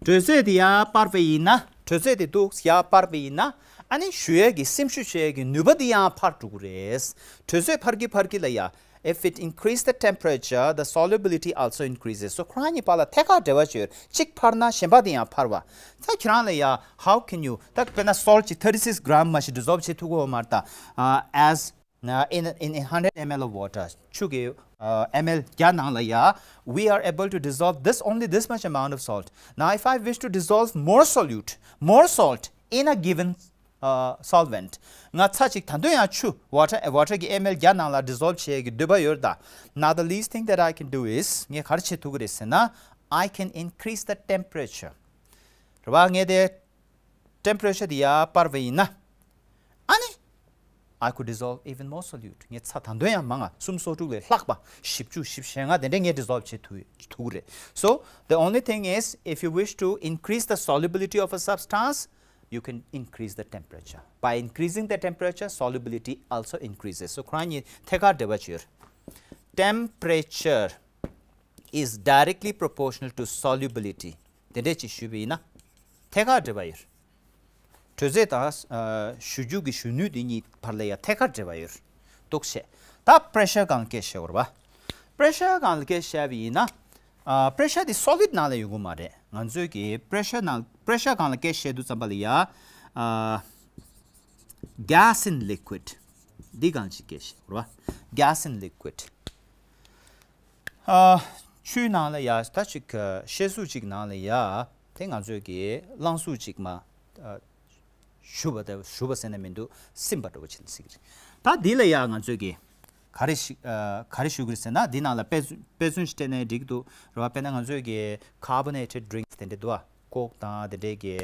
དྲོད་ཚད་དེ་ཡར་སྤར་བ་ཡིན་ན། དྲོད་ཚད་དེ་འདུག་ཡར་སྤར་བ་ཡིན་ན། ཨ་ནི་ཞུ་ཡས་ཀྱི་སེམས་ཤུགས་ཞུ་ཡས་ཀྱི་ནུས་པ་དེ་ཡང་འཕར་འགྲོ་གི་རེད། དྲོད་ཚད་འཕར་གྱི་འཕར་གྱི་ལ་ཡ། If it increase the temperature, the solubility also increases. So ཁོ་རང་གཉིས་བར་ལ་ཐད་ཀར་འབྲེལ་བ་ཅིག་ཡོད། གཅིག་འཕར་ན་གཞན་པ་དེ་ཡང་འཕར་བ། ད་ཁྱེད་རང་ལ་ཡ། How can you? ད་དཔེར་ན་salt ཅིག་thirty-six gram མ་ཞིག་dissolve བྱེད་ཐུབ་ཀྱི་ཡོད་མ་རེད་ད། Uh, as uh, in, in, in one hundred milliliter of water, ཆུ་གི་uh, ml བརྒྱ་ནང་ལ་ཡ། We are able to dissolve this, only this much amount of salt. Now if I wish to dissolve more solute, more salt in a given uh, solvent, ང་ཚྭ་ཅིག་ད་དུང་ཡང་ཆུ་water, water གི་ml བརྒྱ་ནང་ལ་dissolve བྱེད་ཀྱི་འདོད་པ་ཡོད་ད། Now the least thing that I can do is, ངས་ག་རེ་བྱེད་ཐུབ་ཀྱི་རེད་ཟེར་ན། I can increase the temperature. རེད་བ། ངས་དེ་temperature དེ་ཡར་སྤར་བ་ཡིན་ན། ཨ་ནི། I could dissolve even more solute. ངས་ཚྭ་ད་དུང་ཡང་མང་ང་སུམ་སོ་དྲུག་ལས་ལྷག་པ། བཞི་བཅུ་བཞི་བཅུ་ཞེ་ལྔ་དེ་འདྲས་ངས་dissolve བྱེད་ཐུབ་ཐུབ་ཀྱི་རེད། So the only thing is, if you wish to increase the solubility of a substance, you can increase the temperature. By increasing the temperature, solubility also increases. So ཁོ་རང་གཉིས་ཐད་ཀར་འབྲེལ་བ་ཅིག་ཡོད། Temperature is directly proportional to solubility. དེ་འདྲས་ཅིག་ཞུས་པ་ཡིན་ན་ཐད་ཀར་འབྲེལ་བ་ཡོད། དྲོད་ཚད་དང་ཨ་བཞུ་རྒྱུ་གི་བཞུ་ནུས་དེ་གཉིས་བར་ལ་ཡང་ཐད་ཀར་འབྲེལ་བ་ཡོད། འདུག་བྱས། ད་པེ་རེ་ཤར་སྒང་ལ་སྐད་བཤད་དགོས་རེད་པ། པེ་རེ་ཤར་སྒང་ལ་སྐད་བཤད་པ་ཡིན་ན། ཨ་པེ་རེ་ཤར་དེ་སོ་ལིཌ་ནང་ལ་ཡོང་གི་མ་རེད། ང་ཚོས་ཀྱི་པེ་རེ་ཤར་ནང་པེ་རེ་ཤར་སྒང་ལ་སྐད་བཤད་དུས་ཙམ་པ་ལ་ཡ། ཨ་gas in liquid འདི་སྒང་ཅིག་སྐད་བཤད་དགོས་རེད་པ། Gas in liquid ཨ་ཆུའི་ནང་ལ་ཡ་ད་ཅིག་ཨ་བཤད་སྲོལ་ཅིག་ནང་ལ་ཡ་དེ་ང་ཚོས་ཀྱི་རླངས་གཟུགས་ཅིག་མ་ཨ་ཞུ་བ་དང་ཞུ་བ་ཟེར་ན་མི་འདུག་སིམ་པ་འདྲ་བོ་བྱེད་ཟེར་གྱི་རེད། ད་འདི་ལ་ཡ་ང་ཚོས་ཀྱི་ག་རེ་ཞིག་ཨ་ག་རེ་ཞུ་དགོས་ཟེར་ན་འདི་ནང་ལ་དཔེ་མཚོན་དཔེ་མཚོན་ཞིག་སྤྲད་ན་འགྲིག་གི་འདུག་རེད་པ། དཔེར་ན་ང་ཚོས་ཀྱི་carbonated drinks དེ་འདྲ་འདུག་ཨ། ཀོག་དང་དེ་འདྲའི་གི་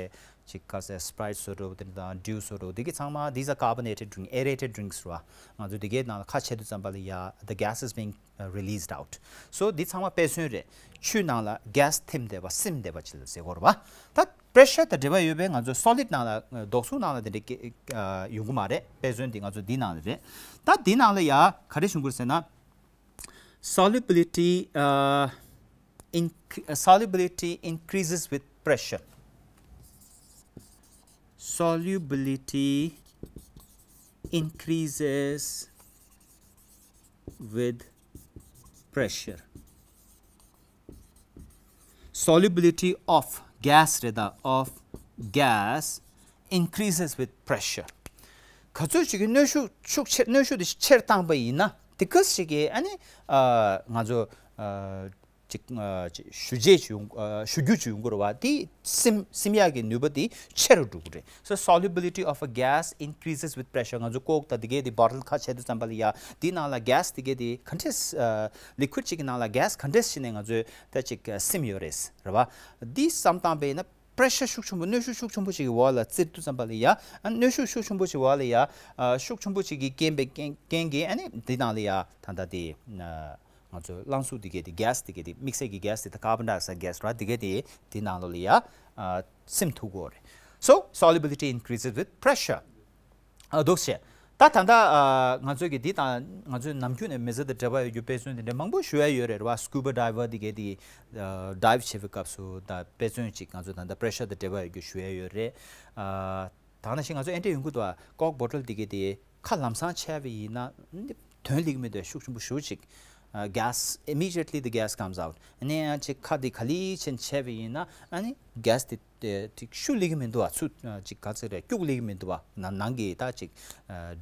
ཅིག་ག་ཟེར་སི་པ་རའིཊ་བཟོ་འདྲ་བོ་དེ་འདྲ་དང་ཌིའུ་བཟོ་འདྲ་བོ་དེ་གི་ཚང་མ་these are carbonated drink aerated drinks རེད་པ། ང་ཚོ་དེ་གའི་ནང་ལ་ཁ་ཕྱེ་དུས་ཙམ་པ་ལ་ཡ་the gas is being uh, released out. So འདི་ཚང་མ་དཔེ་མཚོན་རེད། ཆུའི་ནང་ལ་gas ཐིམ་བསྡད་པ་སིམ་བསྡད་པ་ཅིག་ལ་ཟེར་དགོས་རེད་པ། ད་པེ་རེ་ཤར་དང་འབྲེལ་བ་ཡོད་པའི་ང་ཚོ་སོ་ལིཌ་ནང་ལ་ཨ་རྡོག་སུག་ནང་ལ་དེ་འདྲའི་སྐད་ཨ་ཡོང་གི་མ་རེད། དཔེ་མཚོན་འདི་ང་ཚོ་འདི་ནང་ལ་རེད། ད་འདི་ནང་ལ་ཡ་ག་རེ་བྱུང་གི་རེད་ཟེར་ན། Solubility uh, inc- uh, solubility increases with pressure. Solubility increases with pressure. Solubility of gas རེད་ད། Of gas increases with pressure. ག་ཚོད་ཅིག་གི་གནོན་ཤུགས་ཤུགས་ཆེ་གནོན་ཤུགས་དེ་ཆེར་བཏང་པ་ཡིན་ན་དེ་ག་ཚོད་ཅིག་གི་ཨ་ནི་ཨ་ང་ཚོ་ཨ་ཅིག་ཨ་ཅིག་ཞུ་རྗེས་ཅིག་ཡོང་ཨ་ཞུ་རྒྱུ་ཅིག་ཡོང་གི་རེད་པ། དེ་སིམ་སིམ་ཡག་གི་ནུས་པ་དེ་ཆེ་རུ་འགྲོ་གི་རེད། So solubility of a gas increases with pressure. ང་ཚོ་ཀོག་དང་དེ་གའི་དེ་བོ་ཊལ་ཁ་ཕྱེ་དུས་ཙམ་པ་ལ་ཡ་དེའི་ནང་ལ་གེ་སི་དེ་གའི་དེ་ག་འདྲས་ཨ་ལི་ཀུའིཌ་ཅིག་གི་ནང་ལ་གེ་སི་ག་འདྲས་ཞིག་ནས་ང་ཚོས་ད་ཅིག་ཨ་སིམ་ཡོད་རེད་རེད་པ། འདི་བསམ་བཏང་པ་ཡིན་ན་པེ་རེ་ཤར་ཤུགས་ཆེན་པོ་གནོན་ཤུགས་ཤུགས་ཆེན་པོ་ཅིག་གི་འོག་ལ་བཙིར་དུས་ཙམ་པ་ལ་ཡ་ཨ་གནོན་ཤུགས་ཤུགས་ཆེན་པོ་ཅིག་འོག་ལ་ཡ་ཨ་ཤུགས་ཆེན་པོ་ཅིག་གི་རྐྱེན་པས་རྐྱེན་རྐྱེན་གྱིས་ཨ་ནི་འདི་ནང་ལ་ཡ་ད་ལྟ་དེ་ཨ་ང་ཚོ་རླངས་གཟུགས་དེ་གས་དེ་གེ་སི་དེ་གས་དེ་དམིགས་བསལ་གྱི་གེ་སི་དེ་ད་carbon dioxide gas ར་དེ་གས་དེ་དེ་ནང་ལོགས་ལ་ཡ་ཨ་སིམ་ཐུབ་ཀྱི་ཡོད་རེད། So solubility increases with pressure. ཨ་འདུག་བྱས། ད་ད་ལྟ་ཨ་ང་ཚོས་ཀྱི་འདི་དང་ང་ཚོའི་ནམ་རྒྱུན་ནས་མི་ཚེ་དང་འབྲེལ་བ་ཡོད་རྒྱུ་དཔེ་མཚོན་དེ་འདྲ་མང་པོ་ཞུ་ཡ་ཡོད་རེད་བ། སྐུ་བ་ཌའི་ཝར་དེ་གས་དེ་ཨ་ཌའིབ་བྱེད་པའི་སྐབས་སུ་ད་དཔེ་མཚོན་ཅིག་ང་ཚོ་ད་ལྟ་པེ་རེ་ཤར་དང་འབྲེལ་བ་ཡོད་རྒྱུ་ཞུ་ཡ་ཡོད་རེད། ཨ་ད་ནང་བཞིན་ང་ཚོ་ཨེ་འདྲ་ཡོང་གི་འདུག་ཨ། ཀོག་བོ་ཊལ་དེ་གས་དེ་ཁ་ལམ་སང་ཕྱེ་བ་ཡིན་ན་དོན་སླེབས་ཀྱི་མི་འདུག་ཤུགས་ཆེན་པོ་ཞེ་པོ་ཅིག་ཨ་gas, immediately the gas comes out. ཨ་ནི་ཡང་ཅིག་ཁ་དེ་ག་ལེ་བྱས་ཕྱེ་བ་ཡིན་ན་ཨ་ནི་གེ་སི་དེ་དེ་ཅིག་ཤུགས་སླེབས་ཀྱི་མི་འདུག་བ། ཚུར་ཅིག་ག་ཚོད་རེད། སྐྱུག་སླེབས་ཀྱི་མི་འདུག་བ། ནང་ནང་གི་ད་ཅིག་ཨ་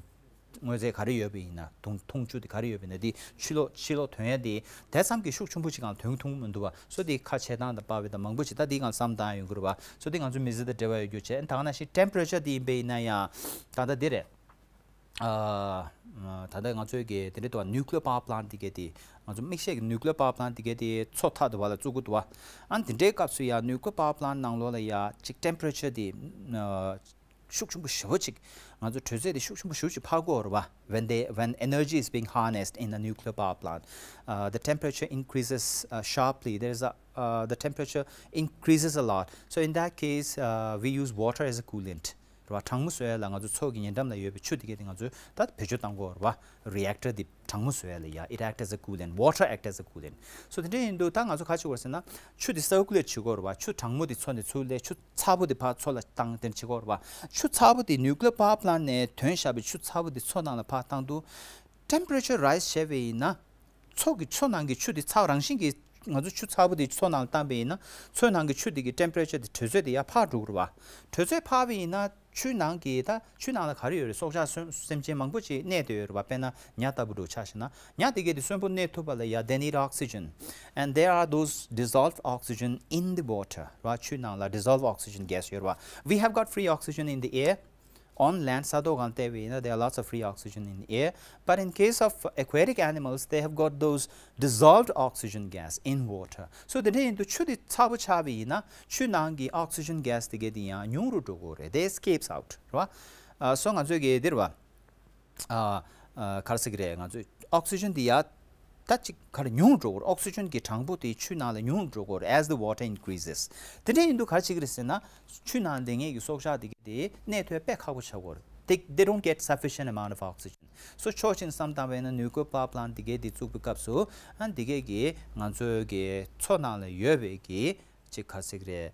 དངོས་རྫས་ག་རེ་ཡོད་པ་ཡིན་ན། འཐུང་འཐུང་ཆུ་དེ་ག་རེ་ཡོད་པ་ཡིན་ན་དེ་ཕྱི་ལོགས་ཕྱི་ལོགས་ཐོན་ཡ་དེ་དེ་ཙམ་གྱི་ཤུགས་ཆེན་པོ་ཅིག་གང་ཐོན་ཐུབ་ཀྱི་མི་འདུག་བ། སོ་དེ་ཁ་ཕྱེ་སྟངས་དང་པར་བ་དང་མང་པོ་ཅིག་ད་དེ་གང་བསམ་བཏང་ཡོང་གི་རེད་བ། སོ་དེ་ང་ཚོ་མི་ཚེ་དང་འབྲེལ་བ་ཡོད་རྒྱུ་བྱས། ད་ག་ནང་བཞིན་ཊེམ་པེ་རེ་ཅར་དེ་ཡིན་པ་ཡིན་ན་ཡང་ད་ལྟ་དེ་རེད། ཨ་ད་ལྟ་ང་ཚོའི་གི་དེ་འདྲའི་དུ་ནིའུ་ཀི་ལི་ཡར་པ་ཝར་པ་ལན་ཊི་དེ་གས་དེ་ང་ཚོ་དམིགས་བསལ་གྱི་ནིའུ་ཀི་ལི་ཡར་པ་ཝར་པ་ལན་ཊི་དེ་གས་དེ་མཚོ་མཐའ་དུ་བ་ལ་བཙུགས་ཀྱི་འདུག་བ། ཨ་ནི་དེ་འདྲའི་སྐབས་སུ་ཡ་ནིའུ་ཀི་ལི་ཡར་པ་ཝར་པ་ལན་ཊི་ནང་ལོགས་ལ་ཡ་ཅིག་ཊེམ་པེ་རེ་ཅར་དེ་ཨ་ཤུགས་ཆེན་པོ་ཞེ་པོ་ཅིག་ང་ཚོ་དྲོད་ཚད་དེ་ཤུགས་ཆེན་པོ་ཞེ་པོ་ཅིག་འཕར་གྱི་ཡོད་རེད་བ། When they when energy is being harnessed in a nuclear power plant, uh, the temperature increases uh, sharply. There is a uh, the temperature increases a lot. So in that case, uh, we use water as a coolant. རེད་བ། གྲང་མོ་བཟོ་ཡ་ལ་ང་ཚོ་མཚོ་གི་ཉེ་འགྲམ་ལ་ཡོད་པའི་ཆུ་དེ་གས་དེ་ང་ཚོས་ད་བེད་སྤྱོད་བཏང་གི་ཡོད་རེད་བ། རི་ཨེག་ཊར་དེ་གྲང་མོ་བཟོ་ཡ་ལ་ཡ། It act as a coolant. Water act as a coolant. So དེ་འདྲ་ཡིན་དུས་ད་ང་ཚོ་ག་བྱེད་དགོས་རེད་ཟེར་ན་ཆུ་དེ་སར་ཀུ་ལེཊ་བྱེད་དགོས་རེད་བ། ཆུ་གྲང་མོ་དེ་མཚོ་ནས་ཚུར་སླེབས། ཆུ་ཚ་པོ་དེ་ཕར་མཚོ་ལ་བཏང་། དེ་འདྲ་བྱེད་དགོས་རེད་བ། ཆུ་ཚ་པོ་དེ་ནིའུ་ཀི་ལི་ཡར་པ་ཝར་པ་ལན་ཊི་ནས་ཐོན་བཞག་པའི་ཆུ་ཚ་པོ་དེ་མཚོ་ནང་ལ་ཕར་བཏང་དུས་ཊེམ་པེ་རེ་ཅར་རའི་ཛི་བྱས་པ་ཡིན་ན། མཚོ་གི་མཚོ་ནང་གི་ཆུ་དེ་ཚ་བ་རང་བཞིན་གྱིས་ང་ཚོ་ཆུ་ཚ་པོ་དེ་མཚོ་ནང་ལ་བཏང་པ་ཡིན་ན་མཚོའི་ནང་གི་ཆུ་དེ་གི་ཊེམ་པེ་རེ་ཅར་དེ་དྲོད་ཚད་དེ་ཡར་འཕར་འགྲོ་གི་རེད་བ། དྲོད་ཚད་འཕར་བ་ཡིན་ན་ཆུའི་ནང་གི་ད་ཆུའི་ནང་ལ་ག་རེ་ཡོད་རེད། སྲོག་ཆགས་སེམས་ཅན་མང་པོ་ཅིག་གནས་བསྡད་ཡོད་རེད་བ། དཔེར་ན་ཉ་ལྟ་བུ་འདྲ་ཆ་བཞག་ན་ཉ་དེ་གས་དེ་གསོན་པོ་གནས་ཐུབ་པ་ལ་ཡ་they need oxygen and there are those dissolved oxygen in the water རེད་བ། ཆུའི་ནང་ལ་dissolved oxygen gas ཡོད་རེད་བ། We have got free oxygen in the air. On land ས་ཐོག་སྒང་བལྟས་པ་ཡིན་ན་there are lots of free oxygen in the air. But in case of aquatic animals, they have got those dissolved oxygen gas in water. So དེ་འདྲ་ཡིན་དུས་ཆུ་དེ་ཚ་པོ་ཆགས་པ་ཡིན་ན་ཆུ་ནང་གི་oxygen gas དེ་གས་དེ་ཡང་ཉུང་རུ་འགྲོ་གི་རེད། They escapes out རེད་བ། ཨ་སོ་ང་ཚོས་གི་འདིར་བ། ཨ་ཨ་ག་རེ་ཟེར་གི་རེད། ང་ཚོས་oxygen དེ་ཡ། ད་ཅིག་ག་རེ་ཉུང་འགྲོ་གི་རེད། ཨོག་སི་ཇན་གྱི་གྲངས་འབོར་དེ་ཆུའི་ནང་ལ་ཉུང་འགྲོ་གི་རེད། As the water increases. དེ་འདྲ་ཡིན་དུས་ག་རེ་བྱེད་ཀྱི་རེད་ཟེར་ན། ཆུའི་ནང་སྡོད་མཁན་གྱི་སྲོག་ཆགས་དེ་གས་དེ་གནས་ཐུབ་དཔེ་ཁག་པོ་ཆགས་ཀྱི་རེད། They, they don't get sufficient amount of oxygen. So ཕྱོགས་གཅིག་ནས་བསམ་བཏང་བ་ཡིན་ན་ནུས་ཀོལ་པ་ཝར་པ་ལན་ཊི་དེ་གས་དེ་བཙུགས་པའི་སྐབས་སུ་ཨ་དེ་གས་ཀྱིས་ང་ཚོའི་གི་མཚོ་ནང་ལ་ཡོད་པའི་གི་ ཅིག་ག་ཟེར་གི་རེད།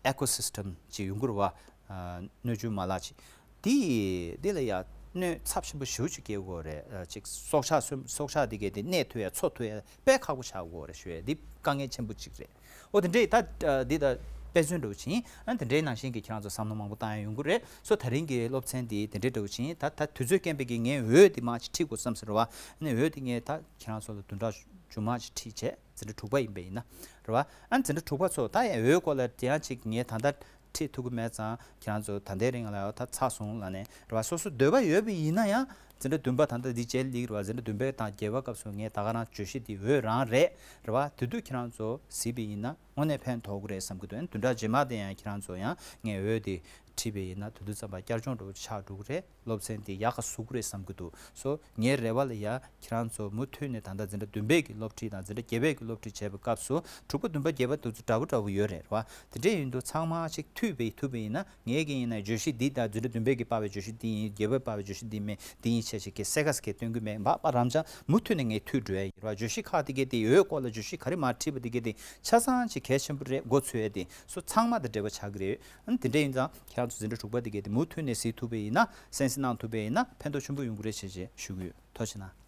ཨེ་ཀོ་སི་སི་ཊམ་ཅིག་ཡོང་གི་རེད་བ། སྣོད་བཅུད་མ་ལག་ཅིག་དེ་དེ་ལ་ཡ་གནོད་ཚབས་ཆེན་པོ་ཞེ་པོ་ཅིག་སྐྱེལ་དགོས་རེད། ཅིག་སྲོག་ཆགས་སྲོག་ཆགས་དེ་གས་དེ་གནས་ཐུབ་ཡ་འཚོ་ཐུབ་ཡ་དཔེ་ཁག་པོ་ཆགས་དགོས་རེད་ཞུ་ཡ། འདི་དཀའ་ངལ་ཆེན་པོ་ཅིག་རེད། ཨོ་དེ་འདྲས་ད་འདི་ད་དཔེ་མཚོན་འདྲ་བོ་ཅིག་ཡིན། ཨ་དེ་འདྲའི་ནང་བཞིན་གྱི་ཁྱེད་རང་ཚོ་བསམ་བློ་མང་པོ་བཏང་ཡ་ཡོང་གི་རེད། སོ་ད་རིང་གི་སློབ་ཚན་འདི་དེ་འདྲས་འདྲ་བོ་ཅིག་ཡིན། ད་ད་དུས་ཚོད་རྐྱེན་པས་ཀྱི་ངས་འོད་འདི་མར་ཅིག་ཁྲིད་དགོས་བསམ་ཟེར་བ། ཨ་ནི་འོད་འདི་ངས་ད་ཁྱེད་རང་ཚོ་ལ་བདུན་ཕྲག་མཇུག་མ་ཅིག་ཁྲིད་བྱས། འཛིན་གྲྭ་དྲུག་པ་ཡིན་པ་ཡིན་ན་རེད་བ། ཨ་འཛིན་གྲྭ་དྲུག་པ་ཚོ་ད་ཡང་འོད་སྐོར་ལ་དེ་ཡང་ཅིག་ངས་ད་ལྟ་ཁྲིད་ཐུབ་ཀྱི་མེད་ཙང་ཁྱེད་རང་ཚོ་ད་ལྟའི་རིང་ལ་ཡང་ད་ཚར་སོང་ལབ་ནས་རེད་བ། སོ་སོ་འདོད་པ་ཡོད་པ་ཡིན་ན་ཡང་འཛིན་གྲྭ་བདུན་པ་ད་ལྟ་འདི་བྱས་ལེགས་རེད་བ། འཛིན་གྲྭ་བདུན་པའི་དང་བརྒྱད་པ་སྐབས་སུ་ངས་ད་ག་རང་བརྗོད་གཞི་འདི་འོད་རང་རེད་རེད་བ། དེ་དུས་ཁྱེད་རང་ཚོ་གཟིགས་པ་ཡིན་ན་དངོས་གནས་ཕན་ཐོགས་ཀྱི་རེད་བསམ་གྱི་འདུག་བདུན་ཕྲག་རྗེས་མ་དེ་ཡང་ཁྱེད་རང་ཚོ་ཡང་ངས་འོད་འདི་ཁྲིད་པ་ཡིན་ན་དེ་དུས་ཙམ་པ་བསྐྱར་སྦྱོང་འདྲ་བོ་ཆགས་འགྲོ་གི་རེད། སློབ་ཚན་དེ་ཡག་ག་བཟོ་གི་རེད་བསམ་གྱི་འདུག་སོ་ངའི་རེ་བ་ལ་ཡ་ཁྱེད་རང་ཚོ་མུ་མཐུད་ནས་ད་ལྟ་འཛིན་གྲྭ་བདུན་པའི་གི་སློབ་ཁྲིད་དང་འཛིན་གྲྭ་བརྒྱད་པའི་གི་སློབ་ཁྲིད་བྱས་པའི་སྐབས་སུ་དྲུག་པ་བདུན་པ་བརྒྱད་པ་དེ་ཚོ་འདྲ་པོ་འདྲ་པོ་ཡོད་རེད་བ། དེ་འདྲས་ཡིན་དུས་ཚང་མ་ཅིག་མཐུད་པའི་ཐུབ་པ་ཡིན་ན། ངས་གི་ཡིན་ན་བརྗོད་གཞི་འདི་དང་འཛིན་གྲྭ་བདུན་པའི་གི་པར་བའི་བརྗོད་གཞི་འདི་ཡིན། བརྒྱད་པའི་པར་བའི་བརྗོད་གཞི་འདི་མིན་འདི་ཡིན་བྱས་བྱས་ཀྱི་གསལ་ཁ་གསལ་ཁ་སྟོན་གི་མེད། འབའ་པ་རང་ཅག་མུ་མཐུད་ནས་ངས་མཐུད་འགྲོ་ཡ་ཡིན་ར། བརྗོད་གཞི་ཁག་དེ་གས་དེ་འོད་སྐོར་ལ་བརྗོད་གཞི་ག་རེ་མར་ཁྲིད་པ་དེ་གས་དེ་ཆ་ཚང་ཅིག་གལ་ཆེན་པོ་རེད། མགོ་ཚོས་ཡ་དེ་སོ་ཚང་མ་དང་འབྲེལ་བ་ཆགས་ཀྱི་རེད། ཨ་ནི་དེ་འདྲ་ཡིན་ཙང་ཁྱེད་རང་ཚོ་འཛིན་གྲྭ་དྲུག་པ་དེ་གས་དེ་མུ་མཐུད་ནས་གཟིགས་ཐུབ་པ་ཡིན་ན། གསན་གཟིགས་གནང་ཐུབ་པ་ཡིན་ན་ཕན་ཐོགས་ཆེན་པོ་ཡོང་གི་རེད་བྱས་བྱས་ཞུ་གི་ཡོད། ཐུགས་རྗེ་གནང་།